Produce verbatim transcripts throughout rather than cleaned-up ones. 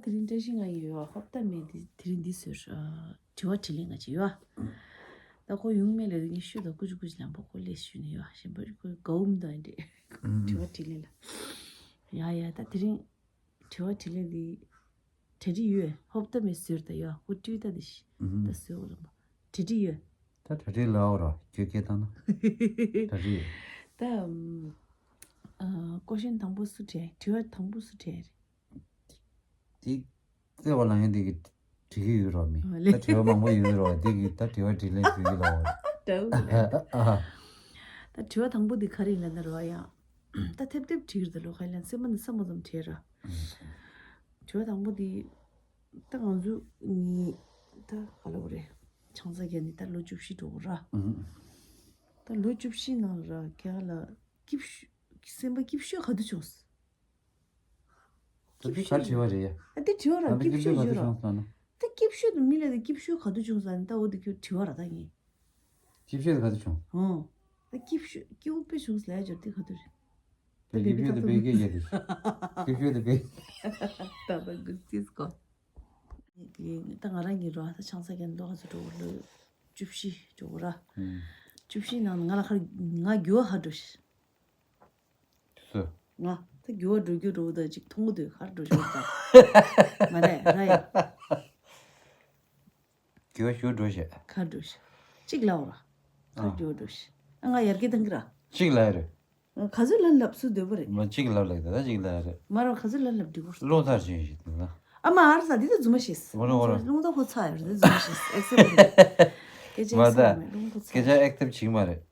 དེ་རིང་བཀྲ་ཤིས་ང་ཡི་ཡོད་ཧོབ་ཏ་མེད་དེ་དེ་རིང་འདི་ཟེར། དྲི་བ་དྲིས་ལན་ང་ཅི་ཡོད། ད་ཁོ་ཡོང་མེད་ལ་ངས་ཤུ་ད་ཀུ་ཅི་ཀུ་ཅི་ལམ་པ་ཁོ་ལས་ཤུ་ནི་ཡོད་གཞན་པ་ཁོ་གའུ་མི་འདུག་ཨ་འདྲེ། དྲི་བ་དྲིས་ལན་ལ། ཡ་ཡ་ད་དེ་རིང་དྲི་བ་དྲིས་ལན་འདི། གྲ་སྒྲིག་ཡོད་ཧོབ་ཏ་མེད་ཟེར་ད་ཡོད་ཁོ་ཀྲུའི་ད་དེ་ཤི་ད་ཟེར་འོ་ལམ་པ། གྲ་སྒྲིག་ཡོད། ད་གྲ་སྒྲིག་ལ་འོ་ར་ཁྱོད་སྐད་བཏང་ན་གྲ་སྒྲིག་ཡོད། ད་ཀོ་ཤན་དང་པོ་སུ་དྲས་དྲི་བ་དང་པོ་སུ་དྲས་རེད། དེ་བརྩེ་བ་ལང་ཡང་དེ་གི་དྲི་གི་ཡོད་རོགས་མི། ད་དྲི་བ་མང་པོ་ཡོད་རོགས་དེ་གི་ད་དྲི་བ་དྲིས་ལན་ཞུ་གི་ལ་འོ། ད་དྲི་བ་དང་པོ་དེ་ག་རེ་ཡིན་ལ་ན་རོ་ཡང་ད་ཐེབས་ཐེབས་དྲི་གི་རེད་ད་ལོ་ཁ་ལན་སེམས་མ་ནི་སེམས་མ་ཙམ་དྲས་ར། དྲི་བ་དང་པོ་དེ། ད་ང་ཚོ་གཉིས་ད་ག་ལ་བ་རེད། ཆང་ས་རྒྱག་ནི་ད་ལོ་བཅུ་བཞི་འགྲོ་གི་ར། ད་ལོ་བཅུ་བཞི་ནང་ར་རྒྱག་ལ་སྐྱིད་ཤོས་སེམས་པ་སྐྱིད་ཤོས་ག་དུས་བྱུང་། ད་དེ་ག་དྲི་བ་རེད་ཡ། ཨ་དེ་དྲི་བ་ར་ད་དེ་སྐྱིད་ཤོས་ག་ཡོད་དུས་ར། བྱུང་ཟེར་ན། ད་སྐྱིད་ཤོས་དུ་མི་ལ་དེ་སྐྱིད་ཤོས་ག་དུས་བྱུང་ཟེར་ན་ད་འོ་དེ་ཁྱོད་དྲི་བ་ར་ད་ངས། སྐྱིད་ཤོས་དེ་ག་དུས་བྱུང་། ཨོ། ད་སྐྱིད་ཤོས་སྐྱིད་པོ་དཔེ་བྱུང་ཟེར་ལ་ཡ་ཅོ་དེ་ག་དུས་རེད། དེ་སྐྱིད་ཤོས་དེ་དཔེ་སྐྱིད་ཡ་དེ། སྐྱིད་ཤོས་དེ་དཔེ། ད་ད་གུ་ཙིས་གོ། ད་ང་རང་གི་རོ་ད་ཆང་ས་རྒྱག་མདོག་ཁ་ཚོ་འགྲོ་ལོ་བཅུ་བཞི་འགྲོ་ར། ཨུམ། བཅུ་བཞི་ནང་ང་ལ་ཁར་ང་རྒྱུ་བ་ཧ་འགྲོ་ཤི། སུ། ང་ད་རྒྱུ་བ་འགྲོ་རྒྱུ་འགྲོ་ད་ཅིག་མཐོང་གི་འདུག་ཧར་འགྲོ་ཤི་ད། མ་རེད་ར་ཡ། རྒྱུ་བ་ཞུ་འགྲོ་ཤི། ཁར་འགྲོ་ཤི། ཅིག་ལའོ་ར། ཁར་ཨ། རྒྱུ་བ་འགྲོ་ཤི། ཨ་ང་ཡར་གི་དང་གི་ར། ཅིག་ལ་རེད། ག་ཚོད་ལན་ལབ་སུ་འདོད་པ་རེད། མ་གཅིག་ལབ་ལེགས་ད་ད་གཅིག་ལ་རེད། མ་རོ་ག་ཚོད་ལན་ལབ་འགྲིག་པོ་རེད། རླུང་ཐར་ཕྱིན་ཞིག་ད། ཨ་མ་ཨར་ས་འདི་ད་རྫུན་མ་ཤེས། འོ་རེད་འོ་རེད། རླུང་ད་ཧོ་ཚ་ཡོད་རེད་རྫུན་མ་ཤེས་ཨེག་སེབ་རེད། སྐད་ཆ་མ་ཨེག་སེབ་ད། རེད་རླུང་ད་ཚ་སྐད་ཆ་ཡོད། ཨེག་སེབ་བྱིང་མ་རེད།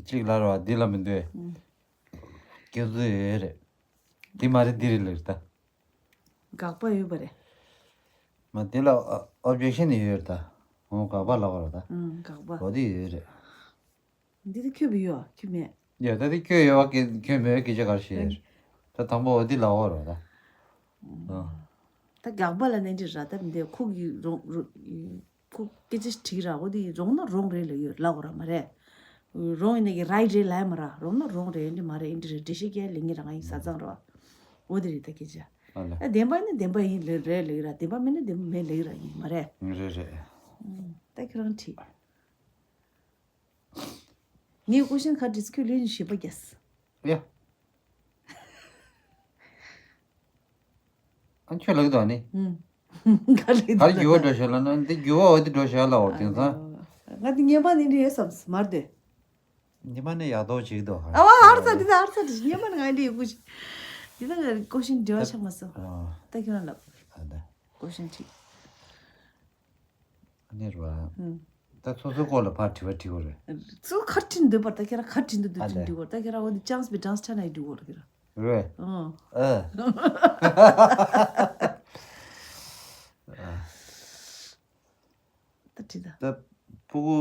གཅིག་ལ་རོ་འདི་ལ་མི་འདོད། ཨུམ། སྐྱོན་བཟོ་ཡོད་རེད། འདི་མ་རེད་འདི་རེད་ལེགས་ད། དགག་པ་ཡོད་པ་རེད། མ་འདི་ལ་ཨོ་བྱེག་ཤན་ཡོད་རེད་ད། འོ་དགག་པ་ལ་བ་རོ་ད། ཨུམ་དགག་པ། འོ་འདི་ཡོད་རེད། འདི་ད་ཁྱོད་བི་ཡོད་ཁྱོད་མེད། ཡ་ད་དེ་ཁྱོད་ཡོད་བ་ཁྱོད་མེད་སྐད་ཆ་གར་ཤེས། ད་དང་པོ་འོ་དེ་ལ་འོ་རོ་ད། ཨ། ད་དགག་པ་ལ་ནན་ཅི་ར་ད་མི་འདི་ཁུག་གི་རོང་རོ་ཁུག་སྐད་ཆ་དྲིག་ར་འོ་དེ་རོང་ན་རོང་རེད་ལ་ཡོད་ལ་འོ་ར་མ་རེད། རོང་ཡིན་ན་གི་རའི་རེད་ལ་མ་ར་རོང་ན་རོང་རེད་འདི་མ་རེད་འདི་རེད་འདི་ཤེས་ཀྱི་ལེ་ངེ་ར་ང་ཡིན་ས་ཙང་རོ། འོ་དེ་རེད་ད་སྐད་ཆ། ཨ་ལ། ད་བདེན་པ་ནི་བདེན་པ་ཡིན་ལེ་རེད་ལེ་ར་བདེན་པ་མེད་ན་བདེན་པ་མེད་ལེ་ར་ཡིན་མ་རེད། རེད་རེད། ད་ཁྱོད་རང་དྲིས། ངས་ཀུ་ཤན་ཁ་བྲིས་ཁྱོད་ལན་ཞིབ་པ་རྒྱག་ཡ། ཨ་ཁྱོད་ལགས་དང་ནི། ཧུམ། ག་རེ་ག་རེ་འགྱུར་བ་འགྲོ་ཤག་ལ་ན་འདི་འགྱུར་བ་འོ་དེ་འགྲོ་ཤག་ལ་འོ་དེང་སང་། ང་འདི་ངན་པ་ནི་འདི་ཡོད་བསམ་མར་དེ། ཉི་མ་ནི་ཡག་ཐོག་ཅིག་འདུག་ཧ། ཨ་ཨར་ཚ་འདི་ད་ཨར་ཚ་འདི་ཉི་མ་ནི་ང་འདི་ཡོད་གུ་ཤི། འདི་ད་ཀུ་ཤན་འབྲེལ་བ་ཆགས་མ་སོང་། ཨ། ད་ཁྱོད་རང་ལབ། ཨ་ད། ཀུ་ཤན་ཅིག་ཨ་ནི་རུ་ཨ། ཨུམ། ད་སོ་སོའི་སྐོར་ལ་ཕར་དྲི་བ་དྲི་བ་རེད། སུ་ཁ་དྲིན་འདོད་པར་ད་ཁྱེད་རང་ཁ་དྲིན་འདོད་འདོད་ཨ་དྲིན་ལས། འདོད་པར་ད་ཁྱེད་རང་འོ་འདི་ཅང་སི་པི་ཅང་སི་ཆ་ན་ཡི་འདུག་གོ་ར་ཁྱེད་རང་། རེད། ཨང་། ཨ། ད་དྲི་ད། ད་ཕྲུ་གུ་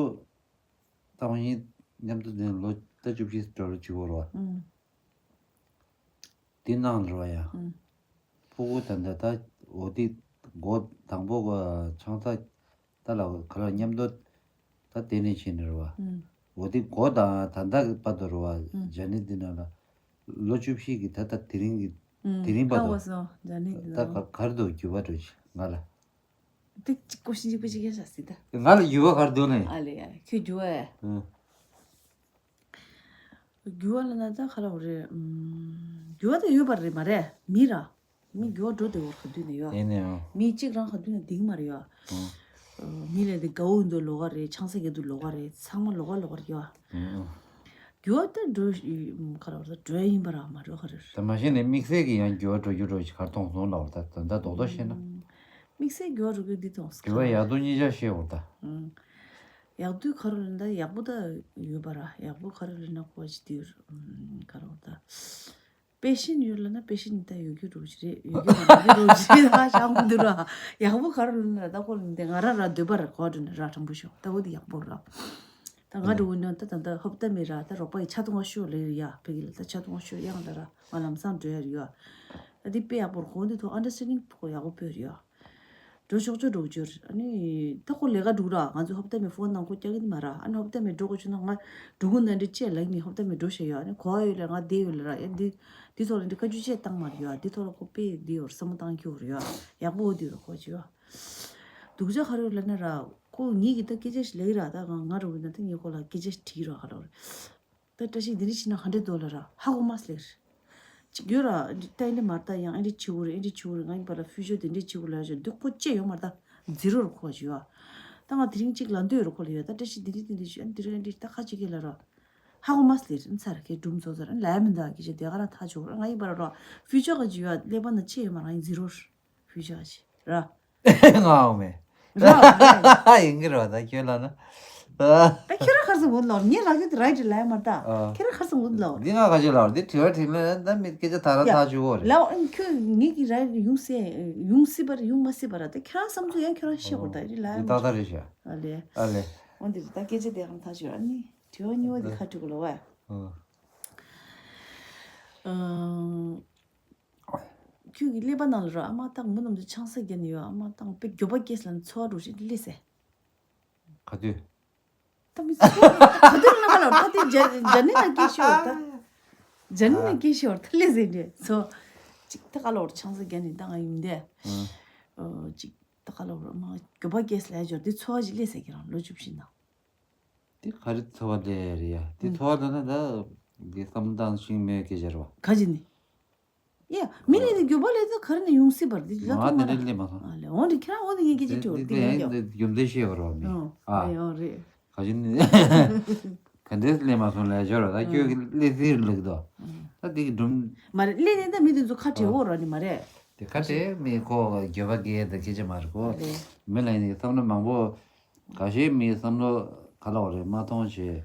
ཏང་ཡིན་མཉམ་དུ་ནས་ལོ་ད་བཅུ་བཞི་འགྲོ་རུ་བཅུ་གོ་ར། ཨང་། དེ་ནང་ལ་རོ་ཡ། ཨང་། ཕྲུ་གུ་ད་ད་ད་འོ་དེ་སྒོ་དང་པོ་ག་ཆང་ས་ད་ལ་ག་ལ་མཉམ་དུ་ད་དེ་ནས་ཕྱིན་ནས་རོ་བ། ཨང་། འོ་དེ་སྒོ་དང་ད་ད་བར་དུ་རོ་བ་ཨང་ཇ་ནི་དེ་ན་ལ་ལོ་བཅུ་བཞི་གི་ད་ད་དེ་རིང་གི་ཨང་དེ་རིང་བར་དུ་ཧ་གོ་སོང་ཇ་ནི་དེ་ད་ན་ག་གར་དུ་འགྱུར་བ་འགྲོ་ཞིག་ང་ལ། དེ་གཅིག་ཀོ་ཤིན་གཅིག་པ་གཅིག་རྒྱག་བྱ་སྲིད་ད། ང་ལ་འགྱུར་བ་གར་འདུག་ནས། ཨ་ལེ་ཡ་ཁྱོད་འགྱུར་བ་ཡ། ཨང་། འགྱུར་བ་ལ་ན་ད་ག་རེ་རེད། ཨུམ། འགྱུར་བ་ད་ཡོད་པ་རེད་མ་རེད། མི་ར། མི་འགྱུར་བ་འགྲོ་བདེ་བོར་ག་དུས་ནས་ཡོད། ཡིན་ནའང་། མི་གཅིག་རང་ག་དུས་ནས་འདིང་མ་རེད་ཡོད། ཨང་། མི་ལ་དེ་དགའ་བོ་འདུག་ལོགས་ཀ་རེད་ཆང་ས་རྒྱག་འདུག་ལོགས་ཀ་རེད་ཚང་མ་ལོགས་ཀ་ལོགས་ཀ་རེད་ཡོད། ཨང་ཨང་། འགྱུར་བ་ད་འགྲོ་ག་རེ་བར་ད་འགྲོ་ཡ་ཡིན་པ་ར་མ་འགྲོ་ག་རེ་རེད། ད་མ་གཞི་ནས་དམིགས་བསལ་གྱི་ཡང་འགྱུར་བ་འགྲོ་རྒྱུ་འགྲོ་ཞིག་གར་མཐོང་སོང་ལབ་པ་ད་ད་ལྟ་རྡོག་རྡོག་བཤད་ན། ཨང་། དམིགས་བསལ་འགྱུར་བ་འགྲོ་རྒྱུ་འདི་མཐོང་སོང་། འགྱུར་བ་ཡག་སྡུག་གཉིས་ཆར་བཤད་འོ་ད། ཨང་། ཡག་སྡུག་ག་རེ་ལབ་ན་ད་ཡག་པོ་ད་ཡོད་པ་ར་ཡག་པོ་ག་རེ་ལབ་ན་གོ་བ་ཅི་དུས་ག་རེ་འོ་ད། པེ་ཤེན་ཡོད་ལབ་ན་པེ་ཤེན་ད་ཡོད་རྒྱུ་རོ་ཅི་རེད་ཡོད་རྒྱུ་མ་ཡོད་རྒྱུ་རོ་ཅི་རེད་ཧ་ཤང་གི་འདུག་ར། ཡག་པོ་ག་རེ་ལབ་ན་ད་ཁོ་ལ་འདི་ང་རང་ར་འདོད་པ་ར་གོ་བ་འགྲོ་ན་ར་དྲང་པོ་ཤོག་ད་འོ་འདི་ཡག་པོ་ར། ད་ང་འགྲོ་འོ་ན་ད་ད་ད་ཧོབ་ཏ་མེད་ར་ད་རོགས་པ་ཡི་ཆ་ཐུང་བ་ཤོག་ལེ་ཡ་ཕ་གི་ལ་ད་ཆ་ཐུང་བ་ཤོག་ཡང་ད་ར་ང་ལམ་སང་འགྲོ་ཡ་རེད་ཡ། ད་འདི་དཔེ་ཡག་པོ་ར་གོ་འདི་ཐོག་ཨན་ཌར་སི་ཊེན་ཌིང་ཐོག་ཡག་པོ་སྤོས་རེད་ཡ། འགྲོ་ཆོག་ཆོག་འགྲོ་རྒྱུར། ཨ་ནི་ད་ཁོ་ལས་ཀ་འགྲོ་ར། ང་ཚོ་ཧོབ་ཏེ་མེ་ཕོན་ནང་ཁོ་རྒྱག་གི་མ་ར། ཨ་ནི་ཧོབ་ཏེ་མེ་འགྲོ་དགོས་བྱུང་ན་ང་འགྲོ་གི་ན་འདྲི་ཅེས་ལབ་ནི། ཧོབ་ཏེ་མེ་འགྲོ་ཤེས་ཡོད། ཨ་ནི་གོ་བ་ཡོད་ལ་ང་བསྡད་ཡོད་ལ་ར། ཨེ་འདི་འདི་ཐོག་ལ་འདི་བཀའ་བཀྱོན་ཅེས་བཏང་མ་རེད་ཡོད། འདི་ཐོག་ལ་ཁོ་དཔེ་འདི་ཡོད་བསམ་བློ་བཏང་རྒྱུ་རེད་ཡོད། ཡག་པོ་འདི་རུ་ཁོ་ཅི་ཡོད། སྡུག་ཅག་ག་རེ་ལབ་ན་ར། ཁོ་ངེད་ཀྱི་ད་སྐད་ཆ་ཞིག་ལབ་ཀྱི་ར། ད་ང་ང་རུ་ན་ད་ངེད་ཁོ་ལ་སྐད་ཆ་ཞིག་དྲིས་ར་ག་རེ་རེད། ད་བཀྲ་ཤིས་འདི་འདྲ་བྱས་ན་ག་འདྲ་འདུག་ལབ་ར། ཧ་གོ་མ་སོང་ལབ་ར། ཅིག་ཡོད་ར། ད་ཨེ་འདྲ་མ་རེད། ད་ཡང་ཨེ་འདྲ་བྱེད་དགོས་རེད། ཨེ་འདྲ་བྱེད་དགོས་རེད། ང་ཡིན་པ་ལ་ཧྥུ་ཅར་དེ་འདྲ་བྱེད་དགོས་ལབ་ཡ་ཅིག་སྡུག་པོ་ཅི་ཡོད་མ་རེད། ད་ཛི་རོ་རུ་ཁོ་བ་ཅིག་ཡོད། ད་ང་དེ་རིང་ཅིག་ལབ་འདོད་རུ་ཁོ་ལ་ཡོད། ད་བཀྲ་ཤིས་འདི་འདྲ་འདི་འདྲ་བྱས། ཨ་འདི་རིང་ཨེ་འདྲ་ད་ཁ་ཅིག་གིས་ལབ་ར། ཧ་གོ་མ་སོང་ལབ་ར། ཚར་གི་སྒྲུང་ཚོ་ཚར་ལབ་མི་འདུག་སྐད་ཆ་དེ་ག་རང་ཐག་ཆོད་ར། ང་ཡིན་པ་ལ་ར་ཧྥུ་ཅར་ག་ཅིག་ཡོད། ཀླད་པ་ན་ཅི་ཡོད་མ་རེད། ང་ཡིན་ཛི་རོ་ར། ཧྥུ་ཅར་ག་ཅིག་ར། ང་འོ་མེ། ར། ཡིན་གྱི་རེད་བ། ད་ཁྱོད་ལ་ན། ད་ཁྱོད་རང་ཁར་སང་འོང་ལོ། ངས་ལབ་རྒྱུ་དེ་རའི་ཊི་ལབ་ཡ་མ་རེད་ད། ཨ། ཁྱོད་རང་ཁར་སང་འོང་ལོ། འདི་ང་ག་ཅི་ལབ་རེད། འདི་དྲི་བ་དྲིས་ན་ད་མི་སྐད་ཆ་ད་ར་ཡ། ཐག་ཆོད་གོ་རེད། ལབ་ཨ། ཁྱོད་ངེད་ཀྱི་རའི་ཊི་ཡོང་སྲིད་ཡོང་སྲིད་པ་ར་ཡོང་མ་སྲིད་པ་ར། ད་ཁྱོད་རང་བསམ་ཚུལ་ཡང་ཁྱོད་རང་བཤད་དགོས་ར། ད་འདི་ལབ་ཡ་འདི་མ་ཏག་ཏག་རེད་ཤག་ཨ་ལེ། ཨ་ལེ། འོ་འདི་རེད། ད་སྐད་ཆ་དེ་གང་ཐག་ཆོད་ར། ཨ་ནི་དྲི་བ་གཉིས་པ་འདི་ཁ་དྲི་གོ་ལོ་བ། ཨ། ཁྱོད་ཀྱི་ཀླད་པ་ནང་ལ་ར་ཨ་མ་ཏང་མུ་ནམ་དུ་ཆང་ས་བརྒྱབ་ནས་ཡོད། ཨ་མ་ཏང་དཔེ་འགྱོད་པ་སྐྱེས་ལ་ཚོར་བ་འགྲོ་ཞིག་སླེབས་སེ། ག་དུས། ད་མི་ཚོར་ག་དུས་ལ་ཁ་ལ་ད་དེ་ཇ་ཇ་ནི་ན་སྐྱེས་ཤོར་ད། ཇ་ནི་ན་སྐྱེས་ཤོར་ད་སླེབས་སེ་འདྲེ་ཚོ། ཅིག་ད་ཁ་ལ་ཆང་ས་བརྒྱབ་ནས་ད་ང་ཡིན་དེ། ཨ། ཅིག་ད་ཁ་ལ་ཨ་མ་འགྱོད་པ་སྐྱེས་ལ་འབྱོར་དེ་ཚོར་བ་ཞིག་སླེབས་སེ་ཁྱེད་རང་ལོ་བཅུ་བཞི་ན། དེ་ག་རེ་ཚོར་བ་དེ་རེད་ཡ། དེ་ཚོར་བ་ལ་ན་ད་དེ་བསམ་སྟངས་ཤིང་མོས་སྐད་ཆ་རེད་བ། ག་ཅི་ནི། ཡ། མི་ལ་ནི་འགྱོད་པ་ལས་ད་ག་རེ་ནས་ཡོང་སྲིད་པར་དེ་ལ་ང་ཐུག་མ་དེ་རེད། འདྲ་སླེབས་མ་སོང་། ཨ་ལེ་འོ་འདི་ཁྱེད་རང་འོ་ནི་ངས་སྐད་ཆ་དྲི་བར་དེ་དེ་ཡང་ཡོད། རྒྱུ་མཚན་ཤེས་བར་བ་མི། ཨ། ཨ་ཡོང་རེད། ག་ཅི་ནི། ག་འདྲས་སླེབས་མ་སོང་ལས་སྦྱོར་བ་ད་ཁྱོད་ཀྱི་སླེབས་སྲིད་ལུགས་དོ། ད་དེ་གི་སྒྲུང་། མ་རེད་སླེབས་ནས་ད་མི་དེ་ཚོ་ཁ་བྲལ་འོ་ར་ནི་མ་རེད། དེ་ཁ་བྲལ་མི་ཁོ་འགྱོད་པ་སྐྱེས་ད་སྐད་ཆ་མ་རེད་ཁོ། ཨ་ལེ། མི་ལ་ཡིན་ནི་བསམ་བློ་མང་པོ། འགའ་ཤས་མིའི་བསམ་བློ་ག་ལ་བ་རེད་མ་མཐོང་བྱས།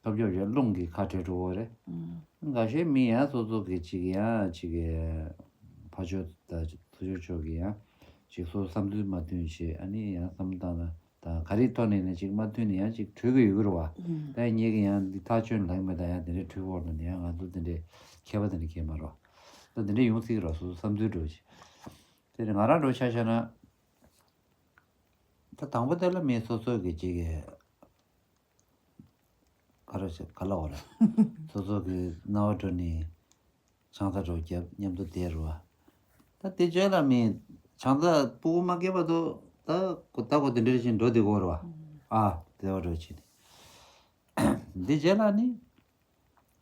ཐབས་སྐྱོ་བྱས་རླུང་གིས་ཁ་བྲལ་འགྲོ་བ་རེད། ཨང་། འགའ་ཤས་མི་ཡང་སོ་སོ་གི་ཅིག་ཡང་ཅིག་གི་ཕ་ཆོས་དང་ཐུ་ཆོས་ཕྱོགས་ཀྱི་ཡང་ཅིག་སོ་བསམ་ཚུལ་མ་མཐུན་བྱས། ཨ་ནི་ཡང་བསམ་བློ་བཏང་ན་དང་ག་རེའི་ཐོག་ནས་ནས་ཅིག་མ་མཐུན་ནས་ཡང་ཅིག་གྲོལ་གི་ཡོད་གི་རེད་བ། ཨང་། ད་ངེད་ཀྱི་ཡང་འདི་ཐག་ཆོད་ལངས་མེད། ད་ཡང་དེ་འདྲའི་གྲོལ་བོར་ན་ཡང་ང་ཚོ་དེ་འདྲའི་མཁས་པ་དེ་འདྲ་མཁས་མ་རེད་བ། ད་དེ་འདྲ་ཡོང་སྲིད་ཀྱི་རེད། སོ་སོ་བསམ་ཚུལ་འགྲོ་ཅིག་དེ་ནས་ང་རང་འགྲོ་ཆ་བཞག་ན། ད་དང་པོ་དེ་ལ་མི་སོ་སོ་གི་ཅིག་གི་ག་རེ་ཟེར་ག་ལ་འོ་ར། སོ་སོ་གི་རྣ་བ་འགྲོ་ནས་ཆང་ས་འགྲོ་རྒྱབ་མཉམ་དུ་བསྡད་རུ་བ། ད་དེ་རྗེས་ལ་མི་ཆང་ས་སྤུ་གུ་མ་སྐྱེས་བར་དུ་ད་གོ་ད་གོ་དེ་འདྲ་བཞིན་འགྲོ་བསྡད་གོ་རུ་བ། ཨ་བསྡད་པ་འགྲོ་བྱེད་ནས། དེ་རྗེས་ལ་ནི།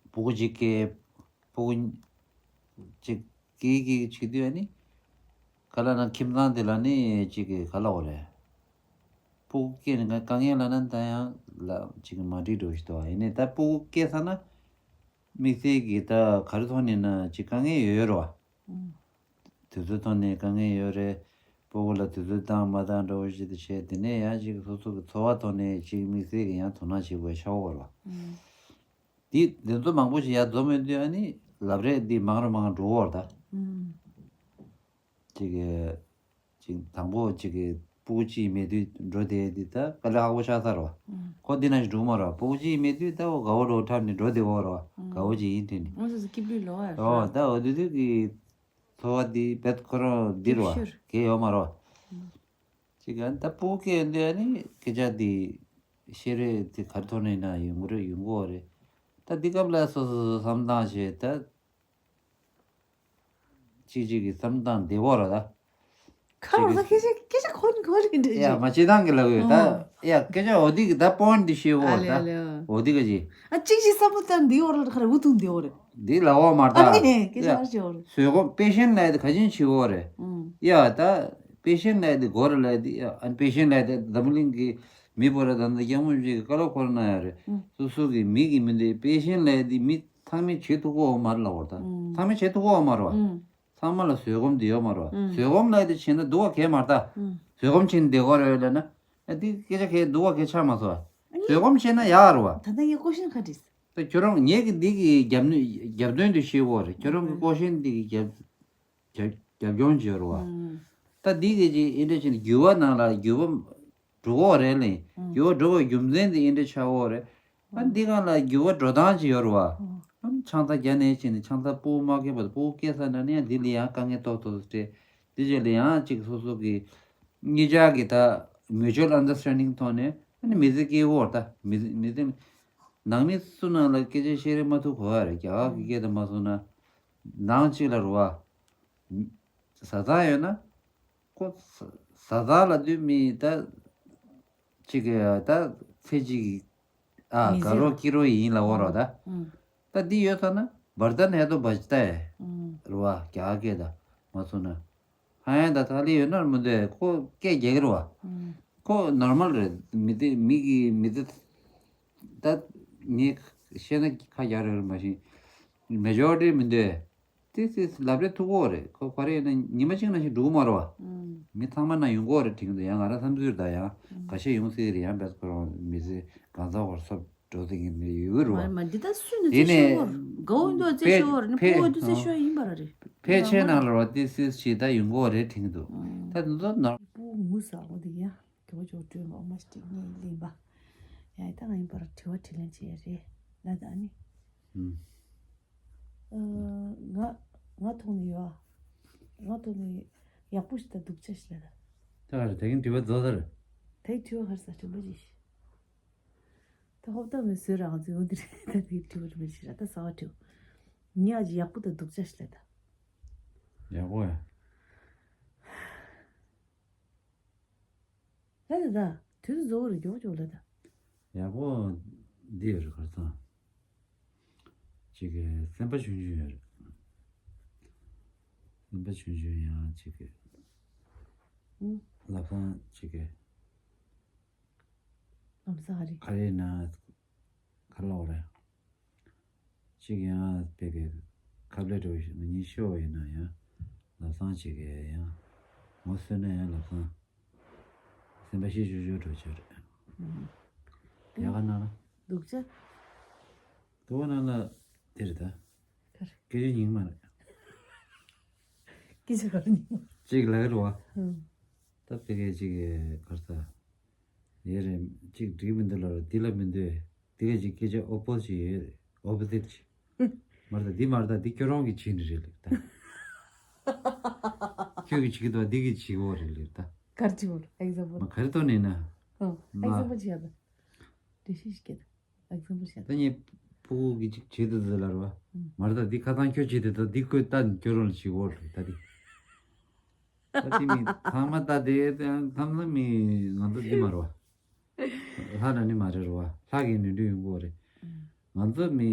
སྤུ་གུ་གཅིག་སྐྱེས། སྤུ་གུ་གཅིག་སྐྱེས་ཀྱི་བྱེད་དུས་ཨ་ནི། ག་ལ་ན་ཁྱིམ་ཚང་དེ་ལ་ནི་གཅིག་གི་ག་ལ་འོ་རེད། སྤུ་གུ་སྐྱེས་ནས་དཀའ་ངལ་ལ་ན་ད་ཡང་ལ་གཅིག་གི་མ་འགྲིག་འགྲོ་ཞིག་འདུག་ཡིན་ནའི་ད་སྤུ་གུ་སྐྱེས་ཚར་ན། དམིགས་བསལ་གྱི་ད་ག་རེ་ཐོག་ནས་ན་གཅིག་དཀའ་ངལ་ཡོད་ཡོད་རེད་བ། ཨང་། དུས་ཚོད་ཐོག་ནས་དཀའ་ངལ་ཡོད་རེད། སྤུ་གུ་ལ་དུས་ཚོད་བཏང་མ་བཏང་འདྲ་བོ་ཞིག་ཏུ་བྱས། དེ་ནས་ཡང་ཅིག་སོ་སོ་གི་འཚོ་བ་ཐོག་ནས་ཅིག་དམིགས་བསལ་གྱི་ཡང་དོ་སྣང་བྱེད་དགོས་ཤ་བོ་ར། ཨང་། འདི་འདི་ཚོ་མང་པོ་ཞིག་ཡར་འཛོམས་ཡོང་དུས་ཨ་ནི་ལབ་རེས་འདི་མང་རུ་མང་རུ་འགྲོ་བར་ད། ཨང་། ཅིག་གི་ཅིག་དང་པོ་ཅིག་གི་སྤུ་གུ་གཅིག་མེད་དུས་འགྲོ་བསྡད་འདི་ད་དཀའ་ལས་ཁག་པོ་ཆགས་ཚར་ར། ཨང་། ཁོ་འདི་ན་ཞིག་འགྲོ་མ་ར། སྤུ་གུ་གཅིག་མེད་དུས་ད་འོ་དགའ་བོ་འགྲོ་འཁྲབ་ནས་འགྲོ་བསྡད་བོ་ར། ཨང་། དགའ་བོ་ཅིག་ཡིན་དྲན་ནས། ང་ཚོ་སྐྱིད་པོ་ལོ་ཨ་ར། ད་འོ་དུས་དུས་ཀྱི། འཚོ་བ་འདི་བེད་ཁོ་རང་འདི་རུ་བ་སྐྱིད་ཤོས། གལ་ཡོད་མ་རུ་བ། ཅིག་ཨ་ད་སྤུ་གུ་སྐྱེས་ཡོང་དུས་ཨ་ནི་སྐད་ཆ་འདི་བཤད་རེས་དེ་ག་རེ་ཐོག་ནས་ན་ཡོང་གི་རེད་ཡོང་གི་རེད། ད་འདི་སྐབས་ལ་སོ་སོ་སོ་བསམ་སྟངས་བྱས་ད། ཅིག་ཅིག་གི་བསམ་སྟངས་བདེ་བོ་ར་ད། ཁ་རོག་ད་སྐད་ཆ་སྐད་ཆ་གོ་ནི་གོ་རེད་འདྲ་ཡ་ཅིག་མ་བྱེད་སྟངས་ཀྱི་ལབ་ཡོད་ད། ཨོ། ཡ་སྐད་ཆ་འོ་འདི་གི་ད་པོན་འདི་ཤེས་འོ་ཨ་ལེ་ད། ཨ་ལེ་ཨ། འོ་འདི་ག་ཅི། ཨ་གཅིག་ཅིག་བསམ་བློ་བཏང་འདི་འོ་ར་ཁ་ར་འུ་ཐུང་འདི་འོ་རེད། འདི་ལ་འོ་མ་ད། ཨ་ནི་སྐད་ཆ་ཡ་ཨ་ཅི་འོ་རེད། བཟོད་སྒོམ་པེ་ཤེན་ལབ་ཡ་དེ་ག་ཅིན་བྱེད་འོ་རེད། ཨུམ། ཡ་ད། པེ་ཤེན་ལབ་ཡ་དེ་གོ་ར་ལབ་ཡ་དེ་ཡ་ཨ་པེ་ཤེན་ལབ་ཡ་དེ་འཛམ་བུ་གླིང་གི་མི་བོ་ར་ད་ད་སྐྱག་མོ་ཅིག་གི་བཀའ་སློབ་ཁོ་ར་གནང་ཡ་རེད། ཨུམ། སོ་སོ་གི་མི་གི་མི་འདི་པེ་ཤེན་ལབ་ཡ་དེ་མི་ཚང་མས་བྱེད་ཐུབ་གོ་འོ་མ་རེད་ལབ་འོ་ད། ཨུམ། ཚང་མས་བྱེད་ཐུབ་གོ་འོ་མ་རེད་བ། ཨུམ། ཚང་མ་ལ་བཟོད་སྒོམ་དེ་ཡོད་མ་རེད་བ། ཨུམ། བཟོད་སྒོམ་ལབ་ཡ་དེ་བྱས་ན་སྡུག་པ་གས་མ་རེད་ད། ཨུམ། བཟོད་སྒོམ་བྱས་ནས་བསྡད་དགོས་རེད་ལབ་ན། ཨ་འདི་སྐད་ཆ་གས་སྡུག་པ་གས་ཆགས་མ་སོང་བ། ཨ་ནི། བཟོད་སྒོམ་བྱས་ན་ཡག་རེད་བ། ད་ལྟ་ངས་ཀོ་ཤན་ཁ་བྲིས། ད་ཁྱོད་རང་ངེད་ཀྱི་འདི་གི་རྒྱབ་ནུས་རྒྱབ་དོན་དེ་ཤེས་དགོས་རེད། ཁྱོད་རང་གི་ཨུམ། ཀོ་ཤན་འདི་གི་རྒྱབ་རྒྱབ་རྒྱབ་ལྗོངས་བྱས་རེད་བ། ཨུམ། ད་འདི་གི་ཅིག་ཨེ་འདྲ་བྱས་ནས་འགྱུར་བ་ནང་ལ་འགྱུར་བ་འགྲོ་གི་རེད་ལེ། ཨུམ། འགྱུར་བ་འགྲོ་བའི་རྒྱུ་མཚན་དེ་ཨེ་འདྲ་ཆགས་ཀྱི་རེད། ཨ་ཨུམ། འདི་སྒང་ལ་འགྱུར་བ་འགྲོ་སྟངས་ཅིག་ཡོད་རེད་བ། ཨུམ། ཨ་ཆང་ས་བརྒྱབ་ནས་བྱས་ནས་ཆང་ས་སྤུ་གུ་མ་སྐྱེས་བར་དུ་སྤུ་གུ་སྐྱེས་ཚར་ན་ནི་ཡང་འདི་ལ་ཡང་དཀའ་ངལ་ཏོག་ཏོག་སྤྲད། འདི་རྗེས་ལ་ཡང་ཅིག་སོ་སོ་གི་ གཉིས་ཆ་གི་ད་mutual understanding ཐོག་ནས་ཨ་ནི་མི་ཚེ་སྐྱེལ་བོར་ད་མི་ཚེ་མི་ཚེ་ནང་མི་སུ་ནང་ལ་སྐད་ཆ་བཤད་རེ་མ་ཐུབ་གོ་བ་རེད། རྒྱ་གར་གི་སྐད་དུ་མ་སོང་ན་ནང་གཅིག་ལ་རུ་བ་བཟའ་ཚང་ཡོད་ན་ཁོ་བཟའ་ཚང་ལ་དུས་མི་ད་གཅིག་གི་ད་ཚེ་གཅིག་གི་ཨ་མི་དགའ་ཚེ་རོགས་སྐྱིད་རོགས་ཡིན་ལབ་བོར་བ་ད་ད་འདི་ཡོད་ཚ་ན་བར་ད་ནས་དོ་བ་ཅི་ད་ཡ་རུ་བ་རྒྱ་གར་སྐད་ད་མ་སོང་ན། ཧ་ཡང་ད་ཐ་ལི་ཡོད་ན་མི་འདོད་ཁོ་སྐད་རྒྱག་གི་རེད་བ། ཁོ་ནོར་མལ་རེད། མི་དེ་མི་གི་མི་དེ་ད་ངས་བཤད་ན་ཁ་རྒྱག་རེད་མ་གཞི་མེ་ཇོ་རི་ཊི་མི་འདོད་དེ་སི་ལབ་རེ་ཐུག་གོ་རེད། ཁོ་ག་རེ་ཡིན་ན་ཉི་མ་གཅིག་ནང་བཞིན་འགྲོ་གི་མ་རེད་བ། མི་ཚང་མ་ན་ཡོང་གོ་རེད་དྲན་གི་འདུག་ཡང་ང་རང་བསམ་ཚུལ་ད་ཡང་འགའ་ཤས་ཡོང་སྲིད་རེད། ཡང་བས་ཁོ་རང་མི་ཚེ་གང་ཚ་བར་སོབ་འགྲོ་དེ་གི་མི་ཡོད་རུ་བ། མ་མ་འདི་ལྟ་སུས་ནི་དེ་རྩིས་ནས་ཤེས་བོར་དགའ་བོ་འདུག་རྩིས་ཕལ་ཤེས་བོར་ནི་ཕལ་སྤུ་བོ་འདུག་རྩིས་ཤེས་ཡིན་པ་ར་རེད། ཕལ་ཆེར་ནང་ལ་རོ་དེ་སུས་ཞིག་ད་ཡོང་གོ་རེད་དྲན་གི་འདུག་ད་འདི་ཚོ་ནོར། སྤུ་བོ་ངུ་ས་འོ་དེ་ཡ་གི་བོ་ཅོག་སྤྲོད་མ་འོ་མ་ཞིག་ངས་ལེན་པ་ཡ་ད་ང་ཡིན་པར་དྲི་བ་དྲིས་ལན་བྱེད་ཡ་རེད་ལ་ད་ནི། ཨ་ང་ང་ཐོག་ནས་ཡོད་ཨ། ང་ཐོག་ནས་ཡག་པོ་ཞིག་ད་སྡུག་ཅག་ཞིག་ལ་ད། ད་ག་རེ་ད་གིན་དྲི་བ་རྫོགས་ཚར། ད་གི་དྲི་བ་ག་རེ་ས་དྲི་བ་ཅི་ཞིག་ད་ཧོབ་ཏ་མེད་བཟོས་རང་ཚོས་འོ་འདི་རེད། ད་དེ་དྲི་བ་རེ་མི་ཤེས་ར་ད་གསར་བ་དྲི་བ། ཉག་ཅིག་ཡག་པོ་དང་སྡུག་ཅག་ཞིག་ལ་ད། ཡག་པོ་ཡ། ལ་ད་ད་དུས་ཚོད་རྫོགས་རེ་མགྱོགས་མགྱོགས་ལ་ད། ཡག་པོ་འདི་ཡོད་རེད་གར་སང་། ཅིག་གི་སེམས་པ་ཆུང་ཆུང་ཡོད་རེད། སེམས་པ་ཆུང་ཆུང་ཡང་ཅིག་གི་ཨུ། ལབ་སང་ཅིག་གི་ལམ་སང་ཨ་རི། ཨ་རི་ན་ག་ལོག་རེད། གཅིག་ཡང་དཔེ་གི་ཁ་བློས་འགྲོ་ཞིག་ངེད་གཉིས་ཤོར་བ་ཡིན་ན་ཡང་ལམ་སང་གཅིག་གི་ཡང་ངོ་སོས་ན་ཡང་ལམ་སང་སེམས་པ་ཤི་ཤུ་ཤུ་འགྲོ་ཆོག་རེད། ཡག་ག་ན་ལ། སྡུག་ཅག་སྡུག་ན་ལ་དེ་རེད་ད། ག་རེ། སྐད་ཆ་ཉིན་མ་རེད། སྐད་ཆ་ག་རེ་ཉིན་མ། གཅིག་ལ་རེད་བ། ད་དཔེ་གི་གཅིག་གི་གར་ས། ཡེ་རེད། གཅིག་འགྲིག་མི་འདུག་ལ་འདི་ལ་མི་འདོད། འདི་ག་ཅིག་སྐད་ཆ་ཨོ་པོ་ཅིག་ཡོད་རེད། ཨོ་པོ་ཟིཊ་ཅིག་མ་རེད་ད། འདི་མ་རེད་ད། འདི་ཁྱོད་རང་གིས་བྱས་ནི་རེད་ལབ་ད། ཁྱོད་ཀྱིས་བྱེད་ཀྱི་འདུག་འདི་གིས་བྱེད་ཀྱི་ཡོད་རེད་ལབ་ད། ག་རེ་བྱེད་དགོས་ཨེག་ཛམ་པལ། མ་ག་རེ་གཏོང་ནས་ན། ཨོ་ཨེག་ཛམ་པལ་བྱེད་ཡ་ད། འགྲེལ་བཤད་ཞིག་སྐྱེ་ད། ཨེག་ཛམ་པལ་བྱེད་ད། ད་ངས་ཕྲུ་གུ་གིས་ཅིག་བྱེད་དུ་ཟེར་ལ་རེད་བ། མ་རེད་ད། འདི་ཁ་སང་ཁྱོད་བྱེད་དུ་ད་འདི་ཁོས་ད་ཁྱོད་རང་ལ་བྱེད་ཀྱི་ཡོད་རེད་ད་འདི། ད་དེ་མི་ཚང་མ་ད་དེ་ཚང་མ་མི་ང་ཚོ་འདི་མ་རེད་བ། ལྷ་ན་ནི་མ་རེད་རེད་བ། ལྷ་གི་ནོར་འཁྲུལ་ཡོང་གི་རེད། ང་ཚོ་མི་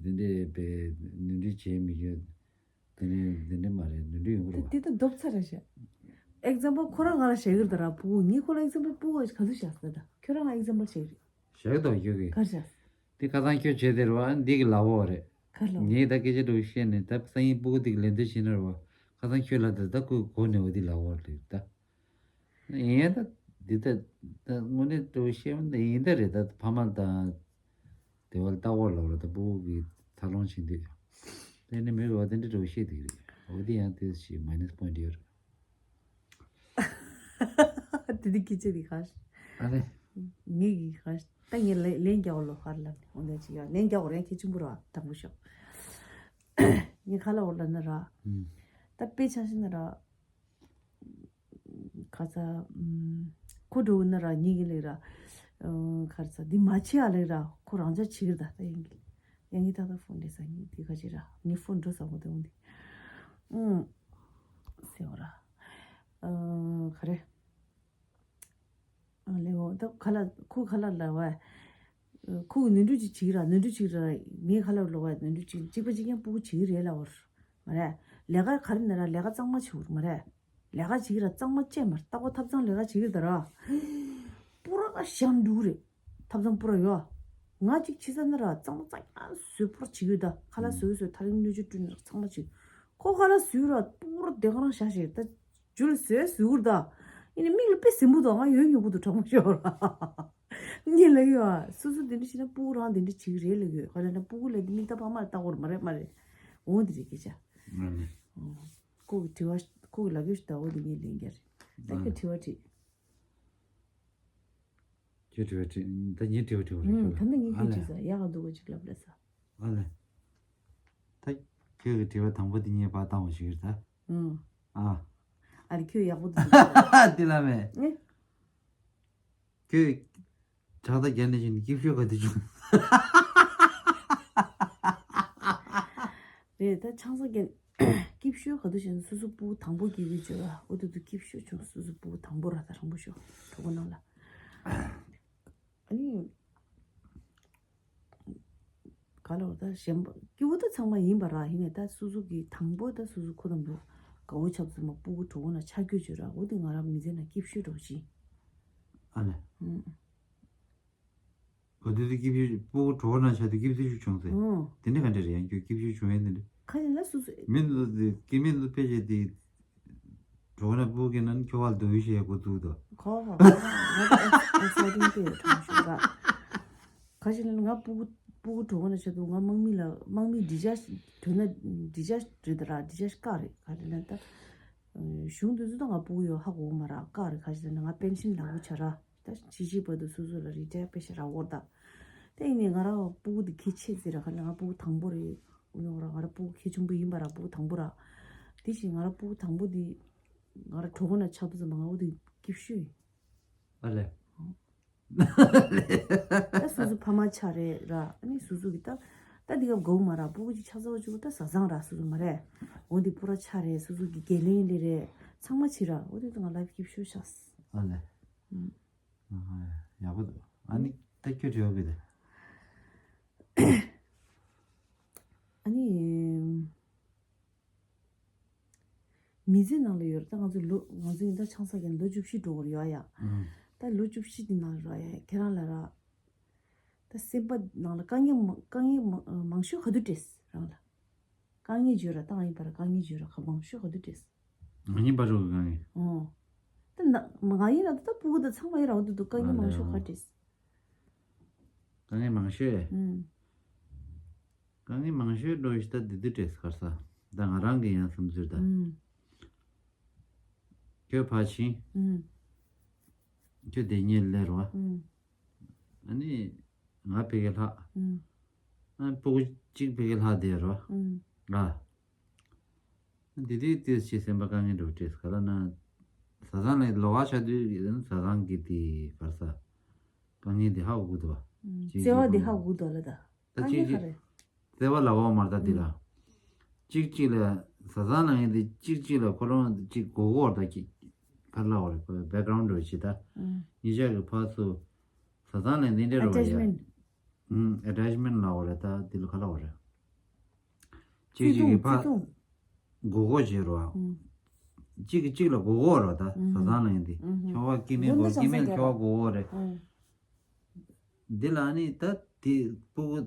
འདི་འདྲའི་པའི་ནོར་འཁྲུལ་བྱེད་མི་ཡོད། དེ་ནི་འདི་འདྲ་མ་རེད། ནོར་འཁྲུལ་ཡོང་གི་རེད་བ། དེ་ད་རྡོབ་ཚ་རེད་ཤག་ཨེག་ཛམ་པལ་ཁོ་རང་ང་ལ་བཤད་གི་རེད་ད་ར། ཕྲུ་གུ་ངས་ཁོ་ལ་ཨེག་ཛམ་པལ་ཕྲུ་གུ་ག་ཚོད་བཤད་ཟེར་ད། ཁྱོད་རང་ང་ཨེག་ཛམ་པལ་བཤད་གི་རེད། བཤད་གི་འདུག་ཁྱོད་ཀྱིས། ག་རེ་བཤད། འདི་ཁ་སང་ཁྱོད་བྱས་དེ་རེད་བ། འདི་གི་ལབ་ཡོད་རེད། ག་རེ་ལབ། ངས་ད་སྐད་ཆ་འདྲ་བོ་བཤད་ནས་ད་སང་ཉིན་ཕྲུ་གུ་འདི་གི་ལན་འདེབས་བྱས་ན་རེད་བ། ཁ་སང་ཁྱོད་ལབ་དེ་ད་ཁོས་གོ་ནས་འོ་འདི་ལབ་ཡོད་རེད་ད། ཡིན་ད། འདི་ད་ད་དངོས་གནས་འདྲ་བོ་བཤད་ན་ད་ཡིན་ད་རེད་ད། ཕ་མ་དང་དེ་བ་ལྟ་བ་ལབ་རེད་ད། ཕྲུ་གུ་གི་འཚར་ལོངས་བྱེད་དུས་དེ་ནི་མི་རེད་བ། དེ་འདྲ་འདྲ་བོ་བཤད་དེ་གི་རེད། འོ་འདི་ཡང་དེ་ཞིག་མའི་ནས་པོ་ཡིན་ཊི་ཡོད་རེད། དེ་དུས་སྐད་ཆ་དེ་ག་རེ། ཨ་ལེ། ངེད་ཀྱིས་ག་རེ། ད་ངས་ལན་ལན་རྒྱག་འོ་ལོ་ཧར་ལ་ནི་འོ་ན་ཅི་ཡ་ལན་རྒྱག་འོ་རེད། ཁྱེད་ཆུང་པོ་ར་དྲང་པོ་ཤོག་ངས་ག་ལ་འོ་ལ་ན་ར། ད་དཔེ་ཆ་ཤི་ན་ར། ག་ས། ཁོ་འགྲོ་ན་ར་ངེད་ཀྱི་ལེགས་ར། ག་ས་འདི་མ་བྱེད་ཨ་ལེགས་ར། ཁོ་རང་ཅག་བྱེད་ཀྱི་ར་ད་ད་ཡིན་གྱི། ཡང་ངས་ད་ད་ཕོན་རེད་ས་ངས་དེ་ག་བྱེད་ར། ངས་ཕོན་འགྲོ་ས་འོ་དེ་འོ་འདི། ཨུང་། ཟེར་བ་ར། ག་རེ། ལེའོ་ད་ཁ་ལ་ཁོ་ཁ་ལ་ལ་བ། ཁོ་གི་ནོར་འཁྲུལ་ཅིག་བྱེད་ར། ནོར་འཁྲུལ་ཅིག་ར། ངའི་ཁ་ལ་ལོག་བ་ནོར་འཁྲུལ་ཅིག་གཅིག་པ་གཅིག་རྐྱང་ཕྲུ་གུ་བྱེད་ཀྱི་རེད་ལབ་བར། མ་རེད། ལས་ཀ་ག་རེ་ན་ར་ལས་ཀ་གཙང་མ་བྱེད་བར་མ་རེད། ལས་ཀ་བྱེད་ཀྱི་ར་གཙང་མ་བཅད་མར་ལྟ་གོ་ཐབ་ཚང་ལས་ཀ་བྱེད་ཀྱི་ད་ར། པུ་ར་ཞང་འདུག་རེད། ཐབ་ཚང་པུ་ར་ཡོད། ང་གཅིག་ཕྱི་ས་ན་ར་གཙང་མ་གཙང་ཡང་བཟོས་པུ་ར་བྱེད་ཀྱི་ད་ཁ་ལ་བཟོས་བཟོས་ཐ་རིང་སྣོད་ཆས་བསྐྲུན་ན་ར་ཚང་མ་བྱེད། ཁོ་ཁ་ལ་བཟོས་ར་པུ་ར་དེ་ག་རང་བཞག་བྱེད་ད། ཇུ་ལ་བཟོས་ཟུག་ར་ད། ཡིན་ནི་མིག་ལ་དཔེ་ཟིན་པོ་འདུག་ང་ཡོད་ཉོ་གི་འདུག་དྲང་པོ་ཤོད་ར། ངས་ལབ་ཡོད་ཨ། སོ་སོ་དེ་འདྲ་བྱས་ན་ཕྲུ་གུ་རང་དེ་འདྲ་བྱེད་ཀྱི་རེད་ལབ་ཡོད། ག་ལབ་ན་ཕྲུ་གུ་ལ་དེ་མིག་ལྟ་ཕ་མར་ལྟ་གོ་ར་མ་རེད་མ་རེད། འོང་དེ་རེད་སྐད་ཆ། ཨ་ནི། ཁོ་གི་དྲི་བ་ཁོ་གི་ལབ་ཡོད་ཞིག་ད་འོ་དེ་ངས་ལན་རྒྱག་རེད། ད་ཁྱོད་དྲི་བ་དྲིས། ཁྱོད་དྲི་བ་དྲིས། ད་ངས་དྲི་བ་དྲི་བ་རེད་ཁྱོད་ལ། ད་ནི་ངས་ཁྱོད་དྲིས་ས་ཡག་ག་འདུག་ག་ཅིག་ལབ་ལ་ས། ཨ་ལེ། ད་ཁྱོད་ཀྱི་དྲི་བ་དང་པོ་དེ་ངས་ཕར་བཏང་བ་ཞིག་རེད་ད། ཨ། ཁྱོད་ཡག་པོ་འདུག་དེ་ལ་མེད། ཨེ། ཁྱོད་ཕྱག་རྟགས་བརྒྱབ་ནས་བཞིན་སྐྱིད་ཤོས་ག་དུས་བྱུང་། རེད་ད། ཆང་ས་རྒྱབ། སྐྱིད་ཤོས་ག་དུས་བྱུང་། སོ་སོ་སྤུ་གུ་དང་པོ་སྐྱེས་དུས་བྱོས་ར། འོ་དུ་དུ་སྐྱིད་ཤོས་བྱུང་། སོ་སོ་སྤུ་གུ་དང་པོ་ར། ད་རང་པོ་ཤོ་གྲོགས་པོ་ནང་ལ། ཨ་ནི། ག་ལ་བ་ད་གཞན་པ་སྐྱིད་པོ་ད་ཚང་མ་ཡིན་པ་ར། ཡིན་ནས་ད་སོ་སོ་གི་དང་པོ་ད་སོ་སོ་ཁོ་དང་པོ་དགའ་བོ་ཆགས་ཚུལ་མ། སྤུ་གུ་གྲོགས་པོ་ན་ཆ་རྒྱུས་བྱོས་ར། འོ་དེ་ང་རང་མི་ཚེ་ན་སྐྱིད་ཤོས་གྲོགས་ཅིག་ཨ་ལས། ཨུམ། ག་དུས་དུས་སྐྱིད་ཤོས། སྤུ་གུ་གྲོགས་པོ་ན་ཆ་དུས་སྐྱིད་ཤོས་བྱུང་ཚེ། ཨུམ། དེ་འདྲ་ག་འདྲ་རེད། ཡང་ཁྱོད་སྐྱིད་ཤོས་བྱུང་ཡས་དེ་འདྲ། ཁ་ཡིན་ལ་སོ་སོ། མི་འདུག་དེ་སྐྱིད་མི་འདུག་ཕལ་ཆེར་དེ། གྲོགས་པོ་ན་སྤུ་གུ་ན་ཁྱོ་ག་ལ་སྡུག་ཡུས་བྱེད་ཡས་འགོ་འཛུགས་དོ། ཁོ་ཁོ་ཁོ་ང་ད་ཨེག་སའི་ཊིང་དེ་གྲོགས་ཤོས་ར། ག་ཞིག་ལ་ང་སྤུ་གུ་སྤུ་གུ་གྲོགས་པོ་ན་ཆ་དུས་ང་དམག་མི་ལ་དམག་མི་འདི་ཅག་དོན་ན་འདི་ཅག་རེད་ད་ར། འདི་ཅག་བཀག་རེད། ག་རེ་ལ་ད། གཞུང་དུས་ཚོད་ད་ང་སྤུ་གུ་ཡོད་ཧ་གོ་མ་ར། བཀག་རེད། ག་ཞིག་ལ་ང་པེན་ཤིན་ལ་བུ་ཆ་ར། ད་ཕྱི་ཕྱི་བར་དུ་སོ་སོ་ལ་རི་ཊ་ཡར་དཔེ་ཤ་ར་འོར་ད། དེ་ཡིན་ནས་ང་ར་སྤུ་གུ་དེ་གལ་ཆེ་ཟེར་ར། ག་ལ་ང་སྤུ་གུ་དང་པོ་རེད། ཡོང་ར་ང་ར་སྤུ་གུ་གལ་ཆེན་པོ་ཡིན་པ་ར། སྤུ་གུ་དང་པོ་ར། དེ་བཞིན་ང་ར་སྤུ་གུ་དང་པོ་དེ་ང་ར་གྲོགས་པོ་ན་ཆགས་དུས་ཙམ་པ་ང་འོ་དེ་སྐྱིད་ཤོས་ཡིན། ཨ་ལས། ད་སོ་སོ་ཕ་མ་ཆ་རེད་ར། ཨ་ནི་སོ་སོ་གི་ད་ད་འདི་ག་དགའ་བོ་མ་ར། སྤུ་གུ་ཅིག་ཆགས་ཚར་བ་ཅིག་ད་བཟའ་ཚང་ར། སོ་སོ་མ་རེད། འོ་འདི་པུ་ར་ཆ་རེད། སོ་སོ་གི་དགེ་ལེན་ལས་རེད། ཚང་མ་བྱེད་ར། འོ་དེ་ད་ང་ལའིཕ་སྐྱིད་ཤོས་ཆགས། ཨ་ལས། ཨུམ། ཨ་ཡག་པོ་འདུག་ཨ་ནི་ད་ཁྱོད་བྲེལ་བ་གི་ད། ཨ་ནི། མི་ཚེ་ནང་ལ་ཡོད་རེད། ད་ང་ཚོ་ལོ་ང་ཚོ་ཡིན་ད་ཆང་ས་ཀྱང་ལོ་བཅུ་བཞི་འགྲོ་གི་རེད་ཡ། ཨང་། ད་ལོ་བཅུ་བཞི་འདི་ནང་ལ་རེད་ཡ། ཁྱེད་རང་ལ་ར། ད་སེམས་པ་ནང་ལ་དཀའ་ངལ་མ་དཀའ་ངལ་མ་མང་ཤོས་ག་དུས་འཕྲད་རང་ལ། དཀའ་ངལ་བརྗོད་ར། ད་ང་ཡིན་པ་ར་དཀའ་ངལ་བརྗོད་ར། ག་མང་ཤོས་ག་དུས་འཕྲད། ང་ཡིན་པ་ར་གི་དཀའ་ངལ། ཨོ། ད་ན་ང་ཡིན་ན་ད་སྤུ་གུ་ད་ཚང་མ་ཡིན་ར། འོ་དུ་དུ་དཀའ་ངལ་མང་ཤོས་ག་འཕྲད། དཀའ་ངལ་མང་ཤོས། ཨུམ། དཀའ་ངལ་མང་ཤོས་འགྲོ་ཞིག་ད་འདི་དུས་འདྲེས་གར་ས། ད་ང་རང་གི་ཡང་བསམ་ཚུལ་ད། ཨུམ། ཁྱོད་ཕར་ཕྱིན། ཨུམ། ཁྱོད་དེ་ཉིད་ལེ་རོ། ཨུམ། ཨ་ནི། ང་ཕ་གི་ལྷག་ཨུམ། ཨ་སྤུ་གུ་གཅིག་ཕ་གི་ལྷག་དེ་རོ། ཨུམ། ང་། འདི་དུས་དུས་ཆེ་སེམས་པ་དཀའ་ངལ་འགྲོ་འདྲེས་ག་ལ་ན། བཟའ་ཚང་ལ་ལོགས་ཀ་ཆ་དུས་བཟའ་ཚང་གི་དེ་གར་ས། དཀའ་ངལ་དེ་ཧ་གོ་གི་འདུག་བ། ཨུམ། གཅིག་བརྩེ་བ་གཅིག་དེ་ཧ་གོ་གི་འདུག་ལ་ད། ད་དཀའ་ངལ་གཅིག་ག་རེད། བརྩེ་བ་ལབ་འོག་མར་ད་འདི་ལ། གཅིག་གཅིག་ལ་བཟའ་ཚང་ལ་ཡིན་ཏེ་གཅིག་གཅིག་ལ་ཁོ་རང་གཅིག་གོ་གོ་ད་གཅིག་ག་ལ་འོ་རེད། ཁོ་བེག་གྷ་རའུན་ཌི་འདྲ་བྱེད་ད། ཨུམ། ཉིན་ཞག་གི་ཕར་ཚུར་བཟའ་ཚང་ལ་འདི་འདྲ་རོ་ཡ། ཨེ་ཊེཆ་མེན་ཊི། ཨུམ། ཨེ་ཊེཆ་མེན་ཊི་ལབ་འོ་རེད། ད་འདི་ལ་ག་ལ་འོ་རེད། གཅིག་བརྩེ་གཅིག་གི་དུང་ཕར་བརྩེ་དུང་། མགོ་སྐོར་བྱེད་རོགས། ཨུམ། གཅིག་གིས་གཅིག་ལ་མགོ་སྐོར་རོགས་ད། ཨུམ། བཟའ་ཚང་ལ་ཡིན་ཏེ། ཨུམ། ཁྱོ་ག་སྐྱེ་ནས་མགོ་སྐྱེ་མེད་ཁྱོ་ག་མགོ་སྐོར་རེད། ཨུམ། འདི་ལ་ནི་ད་དེ་སྤུ་གུ་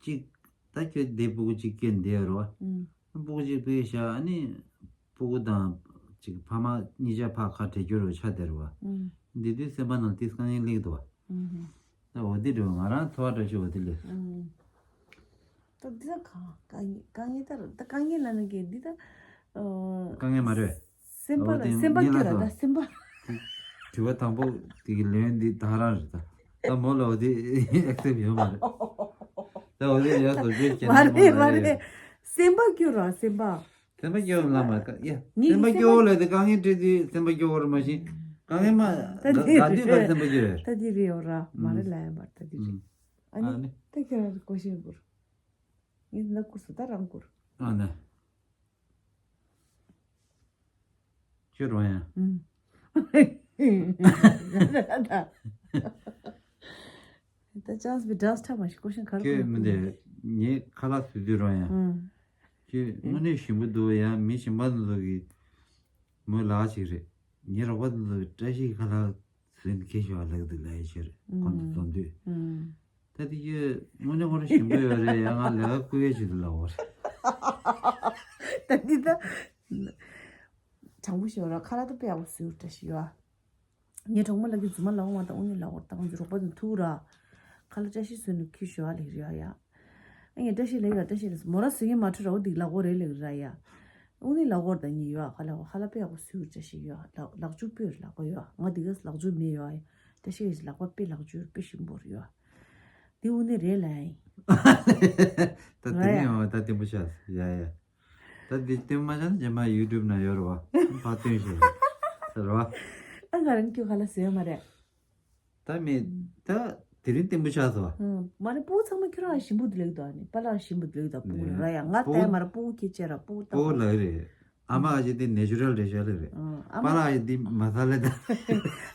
གཅིག་ད་ཁྱོད་དེ་སྤུ་གུ་གཅིག་སྐྱེ་འདི་རོགས། ཨུམ། སྤུ་གུ་གཅིག་པའི་ཤ་ཨ་ནི་སྤུ་གུ་དང་གཅིག་ཕ་མ་གཉིས་ཆ་ཕ་ཁ་བྲལ་རྒྱུ་རོགས་ཆ་དེ་རོགས། ཨུམ། འདི་དུས་སེམས་པ་ནང་དེ་དཀའ་ངལ་སླེབས་འདུག་བ། ཨུམ། ད་འོ་དེ་འགྲོ་ང་རང་ཚོར་བ་འདྲ་ཞིག་འོ་དེ་ལས། ཨུམ། ད་འདི་ད་གང་དཀའ་ངལ་དཀའ་ངལ་ད་ད་དཀའ་ངལ་ལ་ནི་གི་འདི་ད། ཨོ། དཀའ་ངལ་མ་རེད། སེམས་པ་ལ་སེམས་པ་སྐྱོ་ར་ད་སེམས་པ། དྲི་བ་དང་པོ་དེ་གི་ལན་འདི་ད་རང་རེད་ད། ད་མོ་ལ་འོ་དེ་ཨེག་སེབ་ཡོད་མ་རེད། ད་འོ་དེ་ཡ་བཟོ་བཅོས་བྱས་ན་མ་རེད་མ་རེད། སེམས་པ་སྐྱོ་ར་སེམས་པ། སེམས་པ་སྐྱོ་ལ་མ་ཀ་ཡ། ངའི་སེམས་པ་སྐྱོ་ལ་དེ་དཀའ་ངལ་འཕྲད་དུས་སེམས་པ་སྐྱོ་བར་མ་ཤེས། དཀའ་ངལ་མ་ད་ད་དེ་དུས་ཀ་རེད། སེམས་པ་སྐྱོ་རེད། ད་དེ་རེད་ཡོད་ར་མ་རེད་ལ་ཡ་མ་ད་དེ་རེད། ཨ་ནི་ཨ་ནི། ད་ཁྱེད་རང་གི་ཀོ་ཤེན་བུར། ངས་འདི་ན་བསྐུར་སོང་ད་རང་བསྐུར། ཨ་ནི། ཁྱོད་རང་ཡང་། ཨུམ། ད་ཅང་སི་བི་ཌཱན་སི་ཐ་མ་ཞིག་ཀོ་ཤེན་ག་རེ་ཁྱོད་མི་འདི་ངས་ཁ་ལག་བཟོས་དུས་རང་ཡང་། ཨུམ། ཁྱོད་དངོས་གནས་ཞིམ་པོ་འདུག་ཡང་མི་གཞན་པ་ཚོ་གི་མོས་ལག་ཅིག་རེད། ངའི་རོགས་པ་ཚོ་གི་བཀྲ་ཤིས་ཁ་ལག་ཟིན་ཁེ་ཞུ་བ་ལག་དུ་ལ་ཡི་ཕྱིར་ཁོང་དུ་འཛོམས་དུས། ཨུམ། ད་དེ་གི་དངོས་གནས་ཁོ་རང་ཞིམ་པོ་ཡོད་རེད་ཡ། ང་ལས་ཀ་བསྐུལ་ཡས་ཆེད་དུ་ལབ་འོ་རེད། ད་འདི་ད་དྲང་པོ་ཞིག་ར་ཁ་ལག་ད་དཔེ་ཡག་པོ་བཟོས་ཡོད་བཀྲ་ཤིས་ཡོད། ངའི་གྲོགས་མོ་ལགས་ཀྱི་རྫུན་མ་ལབ་འོང་བ་ད་དངོས་གནས་ལབ་འོ་ད་ང་ཚོ་རོགས་པ་དང་ཐུག་ར་ཁ་ལག་བཀྲ་ཤིས་བཟོས་ནས་ཁྱི་ཞོ་ཨ་ལེ་རེད་ཡ། ཨ་ངས་བཀྲ་ཤིས་ལབ་ཡ་བཀྲ་ཤིས་ལབ་མོ་ར་བཟོས་ངས་མ་འཕྲོད་ར་འོ་འདི་ལབ་འོ་རེད་ལེ་ར་ཡ། དངོས་གནས་ལབ་འོ་ད་ངས་ཡོད་ཁ་ལག་ཁ་ལག་དཔེ་ཡག་པོ་བཟོས་ཡོད་བཀྲ་ཤིས་ཡོད་ལག་ལག་འཇུ་དཔེ་ཡོད་ལག་པ་ཡོད་ང་འདི་ག་ལག་འཇུ་མེད་ཡོད་ཨ་བཀྲ་ཤིས་ལག་པ་དཔེ་ལག་འཇུ་དཔེ་ཞིམ་པོ་རེད་ཡོད། དེ་དངོས་གནས་རེད་ལ་ཡིན། ད་དེ་ནས་ཡང་ད་ལྟད་མོ་ཤ་ཡ་ཡ། ད་འདི་ལྟད་མོ་མ་ཤ་ན་རྗེས་མ་ཡུ་ཊུབ་ན་ཡོད་རེད་བ། ཕར་སྟོན་ཞིག་རེད་བ། ཨ་ང་རང་ཁྱོད་ཁ་ལ་ཟེར་ཡོད་མ་རེད། ད་མི་ད་དེ་རིང་བརྟན་པོ་ཆགས་སོང་བ། ཨང་། མ་རེད། སྤུ་གུ་ཚང་མ་ཁྱོད་རང་ཞིམ་པོ་འདུག་ལེགས་འདུག་ཨ་ནི་པཱ་ལགས་ཞིམ་པོ་འདུག་ལེགས་འདུག་སྤུ་གུ་ར་ཡ་ང་ལྟ་ཡ་མ་རེད། སྤུ་གུ་ཁྱེད་ཅེ་ར་སྤུ་གུ་ལྟ་སྤུ་གུ་ལགས་རེད། ཨ་མ་ཨ་ཅེ་དེ་ནེ་ཅུ་རལ་རེད་ཤག་ལེ་རེད། ཨང་། ཨ་མ་པཱ་ལགས་ཨ་ཅེ་དེ་མ་ས་ལ་ད།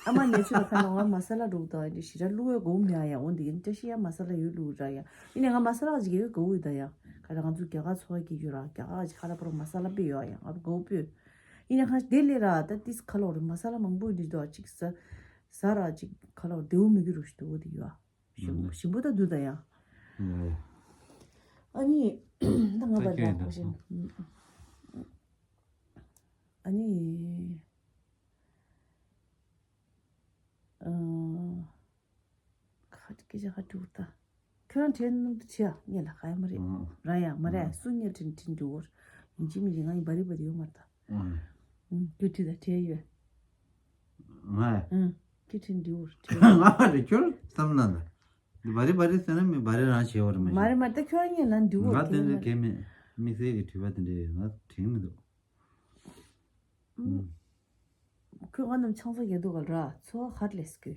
ཨ་མ་ནེ་ཅུ་རལ་ཁ་ན་ང་མ་ས་ལ་འགྲོ་གི་འདུག་ཨ་ནི་ཞེ་དྲག་བླུག་ཡ་དགོས་མེད་ཨ་ཡ། འོ་འདི་ཡིན་བཀྲ་ཤིས་ཡ་མ་ས་ལ་ཡོད་ལུགས་ར་ཡ། ཡིན་ནའི་ང་མ་ས་ལ་ཅིག་ཡོད་དགོས་འདུག་ད་ཡ། ཁ་ད་ང་ཚོ་རྒྱ་གར་འཚོ་བ་སྐྱེལ་རྒྱུ་ར་རྒྱ་གར་ཅིག་ཁ་ད་པོ་ར་མ་ས་ལ་པེ་ཡོད་ཨ་ཡ། ང་དགོས་པོ། ཡིན་ནའི་ཁ་དེ་ལས་ར་ད་ཏིས་ཁ་ལོ་རེ་མ་ས་ལ་མང་པོ་འདི་འདུག་ཅིག་ཟ་ཟ་ར་ཅིག་ཁ་ལོ་བདེ་བོ་མི་འགྱུར་རུ་ཞིག་འདུག་འོ་དེ་ཡོད་ཨ། ཞིམ་པོ་ཞིམ་པོ་ད་འདུག་ད་ཡ། ཨ་ནི་ད་ང་པ་ད་ཁོ་ཤེས། ཨ་ནི། ཨ། ཁ་སྐད་ཆ་ཁ་དྲི་བ་ད། ཁྱོད་རང་དྲན་ནམ་དུ་བྱེད་ཡ་ངས་ལ་ཁ་ཡ་མ་རེད། ཨང་། ར་ཡ་མ་རེད། ཨང་། སུ་ངས་དྲན་དྲན་དྲི་བོར། ཡིན་གཅིག་མིན་གཅིག་ང་ཡི་བ་རི་བ་རི་ཡོད་མ་རེད་ད། ཨང་། ཁྱོད་དྲི་ད་དྲན་ཡོད། ང་། ཨང་། ཁྱོད་དྲན་དྲི་བོར་དྲན། ང་རེད་ཁྱོད་བསམ་ན་ལ། འདི་བ་རི་བ་རི་ཟེར་ན་མི་བ་རི་རང་བྱེད་བར་མ་མ་རེད་མ་རེད། ད་ཁྱོད་རང་ངས་ལ་འདྲི་བོར་ང་དེ་ནས་གལ་མེད། དམིགས་བསལ་གྱི་དྲི་བ་དེ་འདྲའི་ང་དྲན་མི་འདུག་ཁོས་ང་རྣམས་ཆང་ས་རྒྱག་འདུག་ག་ར་ཚོ་ཧར་ལེས་ཀི།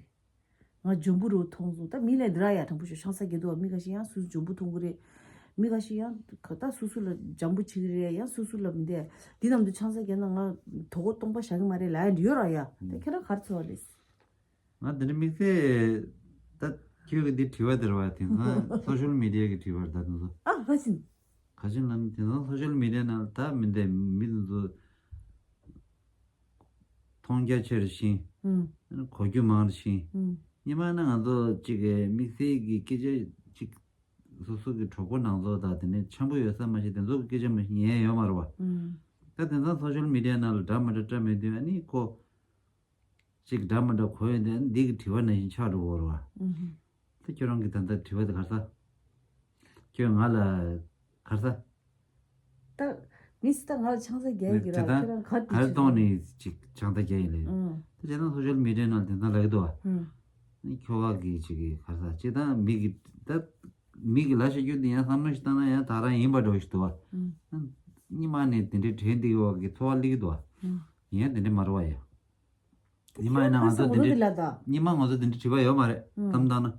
ང་འཇོན་པོ་རུ་མཐོང་སོང་། ད་མི་ལས་འདི་ར་ཡ་དྲང་པོ་ཤོད། ཆང་ས་རྒྱག་འདུག་ག་མི་ཁ་ཤས་ཡང་སུ་སུ་འཇོན་པོ་མཐོང་གི་རེད། མི་ཁ་ཤས་ཡང་ག་ད་སུ་སུ་ལ་འཇམ་པོ་བྱེད་ཀྱི་རེད། ཡང་སུ་སུ་ལ་མི་འདས་འདི་རྣམས་དུ་ཆང་ས་རྒྱག་ན་ང་དོ་གོ་སྟོང་པ་བཞག་གི་མ་རེད་ལ་ཡ་འདི་ཡོད་ར་ཡ། ད་ཁྱེད་རང་ག་རེ་ཚོ་ཧར་ལེས། ང་འདི་འདྲ་དམིགས་བསལ་ད་ཁྱོད་ཀྱི་འདི་དྲི་བ་དེ་ར་བ་དེང་སང་སོ་ཤལ་མི་ཌི་ཡ་གི་དྲི་བ་རེད་ད་དེ་ཚོ། ཨ་ཁ་ཆེན། ག་ཅི་ལབ་ན་དེང་སང་སོ་ཤལ་མི་ཌི་ཡ་ནང་ལ་ད་མི་འདྲ་མི་དེ་ཚོ་མཐོང་རྒྱ་ཆེ་རུ་ཕྱིན། ཨང་། གོ་རྒྱུ་མང་རུ་ཕྱིན། ཨང་། སྔོན་མ་ན་ང་ཚོ་གཅིག་གི་དམིགས་བསལ་གྱི་སྐད་ཆ་གཅིག་སོ་སོ་གི་གྲོགས་པོ་ནང་ཚོ་དང་དེ་ནས་འཆམ་པོ་ཡོད་ས་མ་ཤེས་དེ་ཚོ་གི་སྐད་ཆ་མ་ཉན་ཡོད་མ་རེད་བ། ཨང་། ད་དེང་སང་སོ་ཤལ་མི་ཌི་ཡ་ནང་ལ་འདྲ་མི་འདྲ་འདྲ་མེད་དུས་ཨ་ནི་ཁོ། ཅིག་འདྲ་མི་འདྲ་གོ་ཡོང་དུས་འདི་གི་དྲི་བ་ནང་བཞིན་ཆགས་འགྲོ་གི་རེད་བ། ཨུ་ཧུ། ད་ཁྱོད་རང་གི་ད་ལྟ་དྲི་བ་དེ་ག་རེ་ཟ། ཁྱོད་ང་ལ་ག་རེ་ཟ། ད་མི་སི་ད་ང་ལ་ཆང་ས་རྒྱག་གི་ར། ཁྱོད་རང་ག་དུས་ག་རེ་གཏོང་ནས་ཅིག་ཆང་ས་རྒྱག་ཡིན་ལེ། ཨུ། ད་བྱས་ན་སོ་ཤལ་མི་ཌི་ཡ་ནང་དེང་སང་ལབ་ཀྱི་འདུག་བ། ཨུ། ཁྱོ་ག་གི་ཅིག་གི་ག་རེ་ཟ་ཅིག་ད་མི་གི་ད་མི་གི་ལབ་བཤད་རྒྱུ་དེ་ཡང་བསམ་བློ་ཞིག་བཏང་ན་ཡང་ད་རང་ཡིན་པ་འདྲ་བོ་ཞིག་འདུག་བ། ཨུ། སྔོན་མ་ནས་དེ་འདྲའི་དྲན་འདི་གི་འོག་གི་ཚོར་བ་སླེབས་ཀྱི་འདུག་བ། ཨུ། ཡིན་ཡང་དེ་འདྲ་མ་རེད་བ་ཡ། ཉི་མ་ཡིན་ན་ང་ཚོ་འདི་འདྲའི་ཉི་མ་ང་ཚོ་འདི་འདྲའི་དྲི་བ་ཡོད་མ་རེད། ཨང་། གཏམ་བཏང་ན།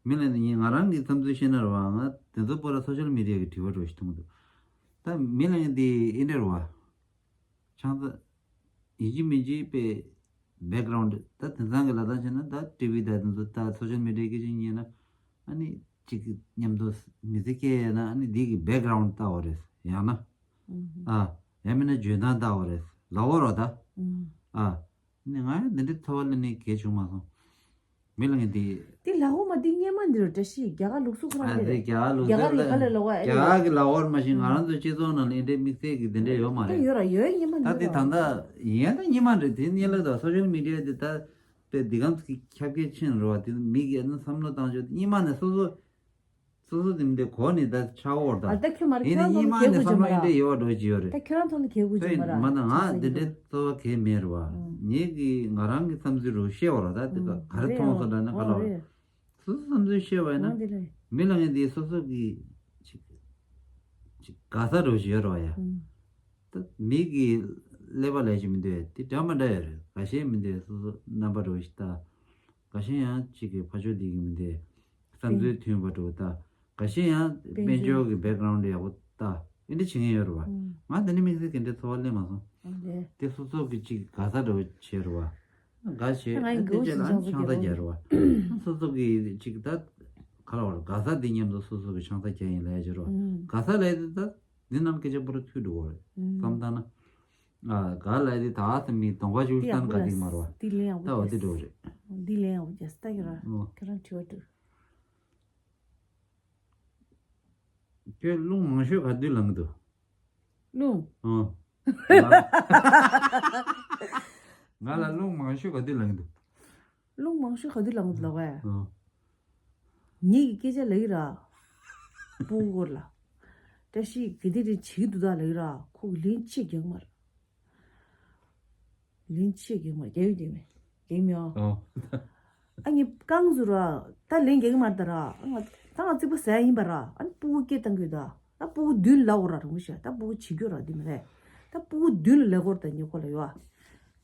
མི་ལ་ནི་ང་རང་གི་བསམ་ཚུལ་བཤད་ན་རེད་བ། ང་དེ་ཚོ་པོ་ར་སོ་ཤལ་མི་ཌི་ཡ་གི་དྲི་བ་འདྲ་ཞིག་མཐོང་གི་འདུག་ད་མི་ལ་ནི་དེ་ཨེ་འདྲ་རེད་བ། ཆང་ས། ཡིན་གཅིག་མིན་གཅིག་པའི་བེག་གྷ་རའུན་ཌི་ད་དེང་སང་གི་ལ་དྭགས་བྱས་ན་ད་ཊི་ཝི་ད་དེ་ཚོ་ད་སོ་ཤལ་མི་ཌི་ཡ་སྐད་ཆ་ཉན་ན། ཨ་ནི་གཅིག་གི་མཉམ་དུ་མི་ཚེ་སྐྱེལ་ཡས་ན་ཨ་ནི་འདི་གི་བེག་གྷ་རའུན་ཌི་ལྟ་བ་རེད་ཡང་ན། ཨུ་ཧུ། ཨ། ཡང་མིན་ན་འཇོན་ཐང་ལྟ་བ་རེད་ལབ་དགོས་རེད་ད། ཨུ། ཨ། ནི་ང་ཡང་འདི་འདྲའི་ཚོར་བ་ལ་ནི་གལ་བྱུང་མ་སོང་། མི་ལ་ངས་འདི། འདི་ལབ་དགོས་མ་འདི་སྔོན་མ་འདི་རུ་བཀྲ་ཤིས་རྒྱ་གར་ལུགས་སྲོལ་ཁོ་རང་ཨ་རེད། རྒྱ་གར་ལུགས་རྒྱ་གར་ཡི་ག་ལ་ལབ་དགོས་ཨ་རྒྱ་གར་གི་ལབ་དགོས་མ་གཞི་ང་རང་ཚོའི་སྤྱི་ཚོགས་ནང་ལ་འདི་འདྲའི་དམིགས་བསལ་གྱི་འདི་འདྲ་ཡོད་མ་རེད། ཡོད་ར་ཡོད་སྔོན་མ་ད་འདི་འདི་ད་ར། ད་ཡིན་ད་སྔོན་མ་རེད་དེ་སྔོན་ལ་ད་སོ་ཤལ་མི་ཌི་ཡ་འདི་ད་དཔེ་འདི་གམ་གི་ཁྱབ་གལ་ཆེན་རུ་བ་དེ་མི་གི་ཨ་ནི་བསམ་བློ་བཏང་ཆོག་སྔོན་མ་ནས་སོ་སོ། སོ་སོ་དེ་མི་འདྲའི་གོ་ནས་ད་ཆགས་འོར་ད། ཨ་ད་ཁྱོད་མ་རེད་ཡིན་ནི་ཁྱོད་རང་ཚོ་ནི་གལ་དགོས་ཀྱི་མ་ར། ད་ཁྱོད་རང་ཚོ་ནི་གལ་དགོས་ཀྱི་མ་ར། མ་ད་ང་འདི་འདྲའི་ཚོར་བ་གལ་མེད་ར་བ། ངེད་ཀྱི་ང་རང་གི་བསམ་ཚུལ་རུ་བཤད་འོ་ར་ད་དེ་ག་ག་རེ་མཐོང་སོང་འདྲ་ན་ག་ལ་བ། སོ་སོ་བསམ་ཚུལ་བཤད་བ་ཡིན་ན། མི་ལ་ངས་འདི་སོ་སོ་གི་ཅིག་ཅིག་དགའ་ས་རུ་ཞིག་ཡོད་ར་བ་ཡ། ད་མི་གི་ཀླད་པ་ལས་ཅིག་མི་འདུག་དེ་འདྲ་མ་འདྲ་ཡོད་རེད། འགའ་ཤས་མི་འདུག་སོ་སོ་རྣམ་པ་རུ་ཞིག་ད། འགའ་ཤས་ཡང་གཅིག་གི་ཕ་ཆོས་འདི་གི་མི་འདུག་བསམ་ཚུལ་མཐུན་པ་འགྲོ་ད། འགའ་ཤས་ཡང་དཔལ་འབྱོར་གྱི་བེག་གྷ་རའུན་ཌི་ཡག་པོ་ད། ཨེ་འདྲ་བྱེད་མཁན་ཡོད་རེད་བ། ང་འདི་ནས་དམིགས་བསལ་གྱི་འདྲ་ཚོར་བ་སླེབས་མ་སོང་། དེ་སོ་སོ་གི་གཅིག་དགའ་ས་འདྲ་བོ་བྱས་རེད་བ། དགའ་བྱས་ཨེ་འདི་བྱས་ལ་ཆང་ས་རྒྱག་རེད་བ། སོ་སོ་གི་གཅིག་ད་ག་ལ་བར་དགའ་ས་འདི་མཉམ་དུ་སོ་སོ་གི་ཆང་ས་རྒྱག་ཡིན་ལབ་ཡ་བྱས་རེད་བ། དགའ་ས་ལབ་ཡ་དེ་ད། འདི་རྣམས་སྐད་ཆ་པོ་ར་ཐུག་འགྲོ་གི་རེད། ཨུམ། བསམ་བཏང་ན། ཨ་ག་ལ་དེ་ད་ཨ་ས་མི་གདོང་པ་བཅུ་གཏན་ག་དེ་མ་རེད་བ། འདི་ལན་ཡག་པོ་ད་བ་དེ་འགྲོ་གི་རེད། འདི་ལན་ཡག་པོ་རྒྱག་ས་ད་ཡོད་ར། ཨོ། ཁྱེད་རང་དྲི་བ་དྲི། ཁྱོད་རླུང་མང་ཤོས་ག་དུས་ལངས་འདུག་རླུང་། ཨོ། ང་ལ་རླུང་མང་ཤོས་ག་དུས་ལངས་འདུག་རླུང་མང་ཤོས་ག་དུས་ལངས་འདུག་ལབ་པས། ཨོ། ངེད་ཀྱི་སྐད་ཆ་ལབ་ཀྱི་ར། སྤུ་གུ་སྐོར་ལ། བཀྲ་ཤིས་ག་དེ་རེད་བྱེད་ཀྱི་འདུག་ད་ལབ་ཀྱི་ར་ཁོ་གི་ལན་ཆེ་རྒྱག་མ་རེད། ལན་ཆེ་རྒྱག་མ་རེད་རྒྱག་ཡོད་རྒྱག་མེད་རྒྱག་མེད་ཨ། ཨོ། ཨ་ངས་རྐང་ཟུར་ར་ད་ལན་རྒྱག་མ་རེད་ད་ར་ཨ་ང་ད་ང་རྩིག་པ་ཟ་ཡ་ཡིན་པ་ར་ཨ་ནི་སྤུ་གུ་སྐད་བཏང་གི་ཡོད་ད་ཨ་སྤུ་གུ་མདུན་ལ་འོ་ར་རུང་ཤ་ད་སྤུ་གུ་བྱེད་རྒྱུ་ར་འདི་མ་རེད་ད་སྤུ་གུ་མདུན་ལ་ལབ་དགོས་ར་ད་ངས་ཁོ་ལ་ཡོད་ཨ།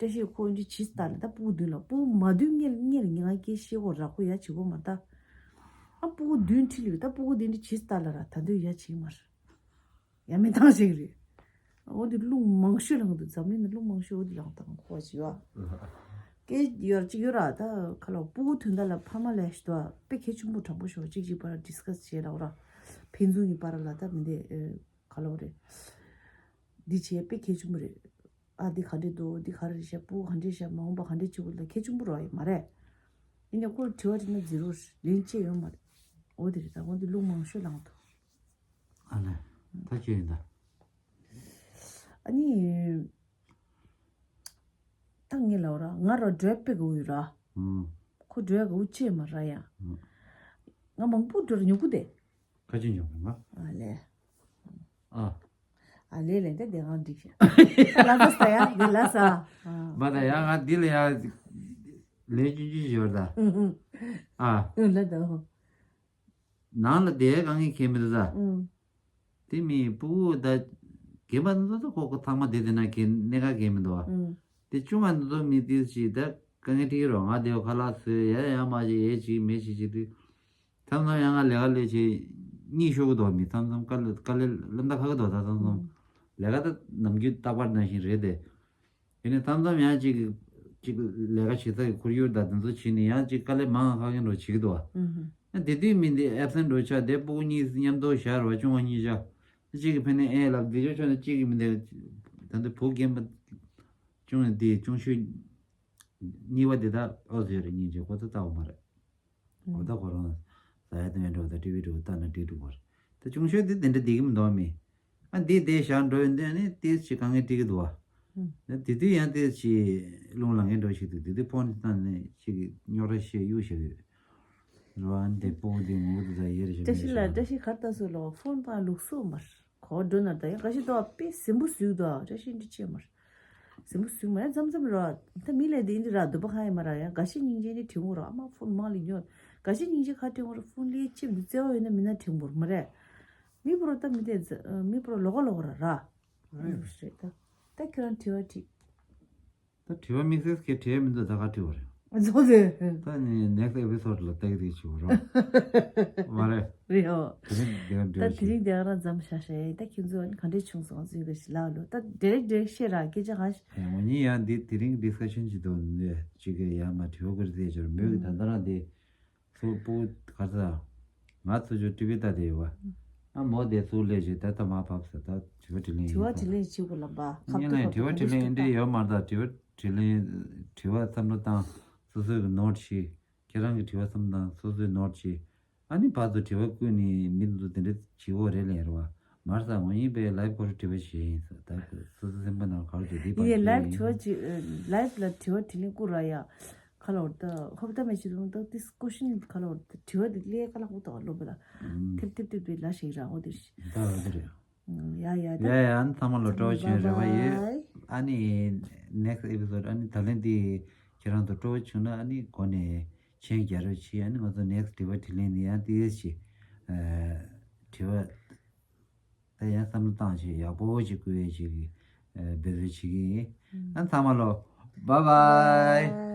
སྐད་ཤེས་ཁོ་འདི་ཇི་ལྟར་ལ་ད་སྤུ་གུ་མདུན་ལ་སྤུ་གུ་མ་མདུན་ངེད་ངེད་ལ་ངེད་ང་སྐད་ཤེས་གོ་ར་ཁོ་ཡ་བྱེད་གོ་མ་ད། ཨ་སྤུ་གུ་མདུན་ཁྲིད་ལུགས་ད་སྤུ་གུ་འདི་འདི་ཇི་ལྟར་ལ་ར་ད་འདོད་ཡ་བྱེད་མ་ར། ཡ་མེད་ཐང་ཞིག་རེད། འོ་འདི་རླུང་མང་ཤོས་ལངས་འདུག་འཛམ་གླིང་ནས་རླུང་མང་ཤོས་འོ་འདི་ལངས་དང་ཁོ་ཞི་བ། སྐད་ཡོར་གཅིག་ཡོད་ར་ད་ཁ་ལོ་སྤུ་གུ་དོན་དག་ལ་ཕ་མ་ལས་ཤི་དོ་དཔེ་གལ་ཆེན་པོ་དྲང་པོ་ཤོག་གཅིག་གཅིག་བར་ཌི་སི་ཀ་སི་བྱེད་ལ་འོ་ར། ཕན་ཚུན་གྱི་བར་ལ་ད་མི་འདི་ཁ་ལོ་རེད། འདི་བྱེད་དཔེ་གལ་ཆེན་པོ་རེད། ཨ་འདི་ག་འདྲས་འདུག་འདི་ག་རེ་བཤད་སྤུ་གུ་ག་འདྲས་བཤད་མ་འོངས་པ་ག་འདྲས་བྱེད་དགོས་ལ་གལ་ཆེན་པོ་རོ་ཡི་མ་རེད། ཡིན་ནའི་ཁོར་དྲི་བ་དྲིས་ན་ཛི་རོ་ལན་ཅེ་ཡོད་མ་རེད། འོ་དེ་རེད་ད་འོ་འདི་རླུང་མང་ཤོས་ལངས་འདུག་ཨ་ལས། ད་ཅི་ཡིན་ད། ཨ་ནི། ད་ངས་ལབ་ར་ང་ར་འགྲོས་དཔེ་གོ་ཡོད་ར། ཨུམ། ཁོ་འགྲོས་གོ་ཅེས་མ་ར་ཡ། ཨུམ། ང་མང་པོ་འགྲོ་ར་ཉོ་གུ་དེ། ཁ་ཅིག་ཉོ་གུ་ང་། ཨ་ལས། ཨ། ཨ་ལས་ལས་འདི་དེ་གང་འགྲིག་ཤག་ལ་ས་ས་ཡ་འདི་ལ་ས། མ་ད་ཡ་ང་འདི་ལ་ཡ། ལས་ཅུང་ཅུང་ཞོར་ད། ཨུམ་ཨུམ། ཨ། ཨུམ་ལ་ད་ཧོ། ནང་ལ་བསྡད་དཀའ་ངལ་འཁྱེར་མི་འདུག་ད། ཨུམ། དེ་མི་སྤུ་གུ་ད། རྒན་པ་འདི་ཚོ་ཁོ་ཁོ་ཚང་མ་བསྡད་དེ་ན་གན་གནད་འགག་གན་མི་འདུག་བ། ཨུམ། དེ་ཆུང་བ་འདི་ཚོ་མི་དེ་ཞིག་ད་དཀའ་ངལ་འཕྲད་ཀྱི་རོགས་ང་དེ་བ་ཁ་ལག་བཟོས་ཡ་ཡ་མ་བྱེད་ཡས་ཅིག་མེད་ཅིག་བྱེད་དུས། མཚམས་མཚམས་ཡང་ང་ལས་ཀ་ལས་བྱེད་གཉིད་ཤོར་གི་འདུག་བ་མི་མཚམས་མཚམས་དཀའ་ལས་དཀའ་ལས་ལམ་ད་ཁག་གི་འདུག་ད་མཚམས་མཚམས། ཨུམ། ལས་ཀ་ད་ནམ་རྒྱུན་རྟག་པར་ནང་བཞིན་རེད་དེ། དེ་ནས་མཚམས་མཚམས་ཡང་ཅིག་ཅིག་ལས་ཀ་བྱེད་ས་ཀྱི་ཁོར་ཡུག་དང་དེ་ཚོ་བྱེད་ནས་ཡང་ཅིག་དཀའ་ལས་མང་ང་ཁག་གི་འགྲོ་བྱེད་ཀྱི་འདུག་བ། ཨུ་ཧུ། ཡང་དེ་དུས་མི་འདི་ཨེབ་སེན་འགྲོ་ཆ་དེ་སྤུ་གུ་གཉིས་མཉམ་དུ་བཞག་ར་བ་ཆུང་བ་གཉིས་ཆ། གཅིག་གིས་ཕན་ནས་ཨེ་ལབ་འདི་ཆོ་ཆོ་ནས་གཅིག་གིས་མི་འདི་ད་འདི་བུ་རྒན་པ་ཆུང་འདི་ཆུང་ཤོས་གཉིས་པ་འདི་དག་ཨོ་ཟེར་རེ་གཉིས་ཆེ་ཁོ་ཚོ་ལྟ་བ་མ་རེད། འོ་ད་ཁོ་རང་ཟ་ཡ་བཏུང་ཡ་འགྲོ་ད་ཊི་བི་འགྲོ་ལྟ་ན་འགྲིག་འགྲོ་བར། ད་ཆུང་ཤོས་དེ་དེ་འདྲ་བསྡད་ཀྱི་མི་འདུག་མི། ཨ་འདི་དེ་བཞག་འགྲོ་ཡོད་འདི་ནི་ཏིས་ཅི་དཀའ་ངལ་འཕྲད་ཀྱི་འདུག་བ། ཨ་དེ་དུས་ཡང་ཏིས་ཅི་རླུང་ལངས་ངན་འགྲོ་ཞིག་འདུག་དེ་དུས་ཕོན་བཏང་ནས་ཅིག་རྙོག་དྲ་བཤད་གཡུག་བཤད་ཡོད། རོ་ཨ་འདི་སྤུ་གུ་འདི་ངུ་འདུག་ད་ཡེ་རེ་བཞག་བཀྲ་ཤིས་ལ་བཀྲ་ཤིས་གར་ལྟ་སོ་ལོ་ཕོན་པ་ལུགས་སྲོལ་མར། གོ་འགྲོ་ན་ད་ཡང་ག་ཤི་དོ་དཔེ་ཟིན་པོ་ཟུག་དོ་ར་ཤི་འདི་ཅེ་མར། ཟིན་པོ་ཟུག་མ་ཡང་མཚམས་མཚམས་ར། ད་མི་ལས་དེ་འདི་ར་འདོད་པ་ཁ་ཡ་མ་ར་ཡང་ག་ཤི་སྙིང་རྗེ་ནི་དྲི་མོ་ར་ཨ་མ་ཕོན་མང་ལི་ཉོ། ག་ཤི་སྙིང་རྗེ་ཁ་དྲི་མོ་ར་ཕོན་ལི་ཅིབ་འདི་བརྩེ་བ་ཡོད་ན་མི་ན་དྲི་མོ་ར་མ་རེད། མི་པོ་ར་ད་མི་དེ་མི་པོ་ར་ལོག་ག་ལོག་ག་ར་ར། རེད་ད། ད་ཁྱོད་རང་དྲི་བ་དྲི། ད་དྲི་བ་དམིགས་བསལ་གྱི་དྲི་བ་མི་འདུག་ད་ག་དྲི་བ་རེད། ཛོ་ཛེ། ད་ནི་next episode ལ་ལྟ་གི་རེད་ཞུ་བ་རོགས། མ་རེད། རེད་ཨོ། དེ་རིང་དེ་ག་འདྲ་ད་དེ་ཞིག་རིང་དེ་ག་རང་མཚམས་བཞག་ཤེ་ད་ཁྱེད་ཚོ་ག་འདྲས་བྱུང་སོང་ཟིན་རེ་ཞིག་ལགས་ལོ་ད་direct direct བཤད་ར་སྐད་ཆ་གང་ཞིག་ཨེ་ངོ་ཉིད་ཡང་འདི་དེ་རིང་discussion ཅིག་འདུག་ནས་ཅིག་གི་ཡང་མ་དྲི་བ་ཁུར་ཟེར་ཞོར་མོས་གི་ད་ལྟ་རང་དེ་ཚུར་སྤུ་གུ་ག་ས། ང་ཚོ་ཆུ་ཊི་བི་ལྟ་དེ་ཡོད་བ། ཨ་མོ་དེ་ཚུར་ལས་ཞིག་ད་ལྟ་མ་བབས་ས་ད་དྲི་བ་དྲིས་ལན་དྲི་ཡིན་བ་ས། དྲིས་ལན་བྱེད་དགོས་ལབ་པ་ཁ་ངས་ལན་དྲི་བ་དྲིས་ལན་འདྲི་ཡོད་མ་རེད་ད་དྲི་བ་དྲིས་ལན་དྲི་བ་བསམ་བློ་བཏང་སོ་སོའི་གི་ནོར་ཤི། ཁྱེད་རང་གི་དྲི་བ་བསམ་བློ་བཏང་སོ་སོའི་ནོར་ཤི། ཨ་ནི་བར་དུ་དྲི་བ་བཀོད་ནས་མི་ཚོ་དེ་འདྲ་བྱེད་འོ་རེད་ལན་རེད་བ། མར་ས་ངོ་ཡིན་པའི་ལའེབ་སྐོར་དྲི་བ་ཞིག་ཡིན་ས་ད་སོ་སོ་སེམས་པ་ནང་ག་རེ་འདུག་དེ་ཡིན་ནའི་ལའེབ་དྲི་བ་ཅིག་ལའེབ་ལ་དྲི་བ་དྲིས་ལན་བསྐུར་ར་ཡ། ཁ་ལོར་ད་ཧོབ་ད་མེ་ཆི་རུང་ད་ཏིས་ཀོ་ཤིན་ཁ་ལོར་ད་དྲི་བ་དེ་ལས་ཀ་ལག་པོ་ད་ལོ་བ་ལ་ཐེབ་ཐེབ་ཐེབ་པའི་ལ་ཞིག་ར་འོ་དེ་ད་འོ་དེ་རེད། ཡ་ཡ་ད་ཡ་ཡ་ཨ་ནི་ཚང་མ་ལ་སྤྲོ་བོ་བྱུང་རེ་བ་ཡོད། ཨ་ནི་next episode ཨ་ནི་ད་ལན་དེ་ཁྱེད་རང་ཚོ་སྤྲོ་བོ་བྱུང་ན་ཨ་ནི་འགོ་ནས་མཆན་རྒྱག་རོགས་བྱེད། ཨ་ནི་ང་ཚོ་next དྲི་བ་དྲིས་ལན་ནི་ཡང་ཏིས་ཞིག་དྲི་བ་ད་ཡང་བསམ་བློ་བཏང་བྱས་ཡག་པོ་ཞིག་བསྐུར་བའི་ཞིག་འབད་རྩོལ་བྱེད་ཀྱི་ཡིན། ཨ་ཚང་མ་ལོ། Bye bye.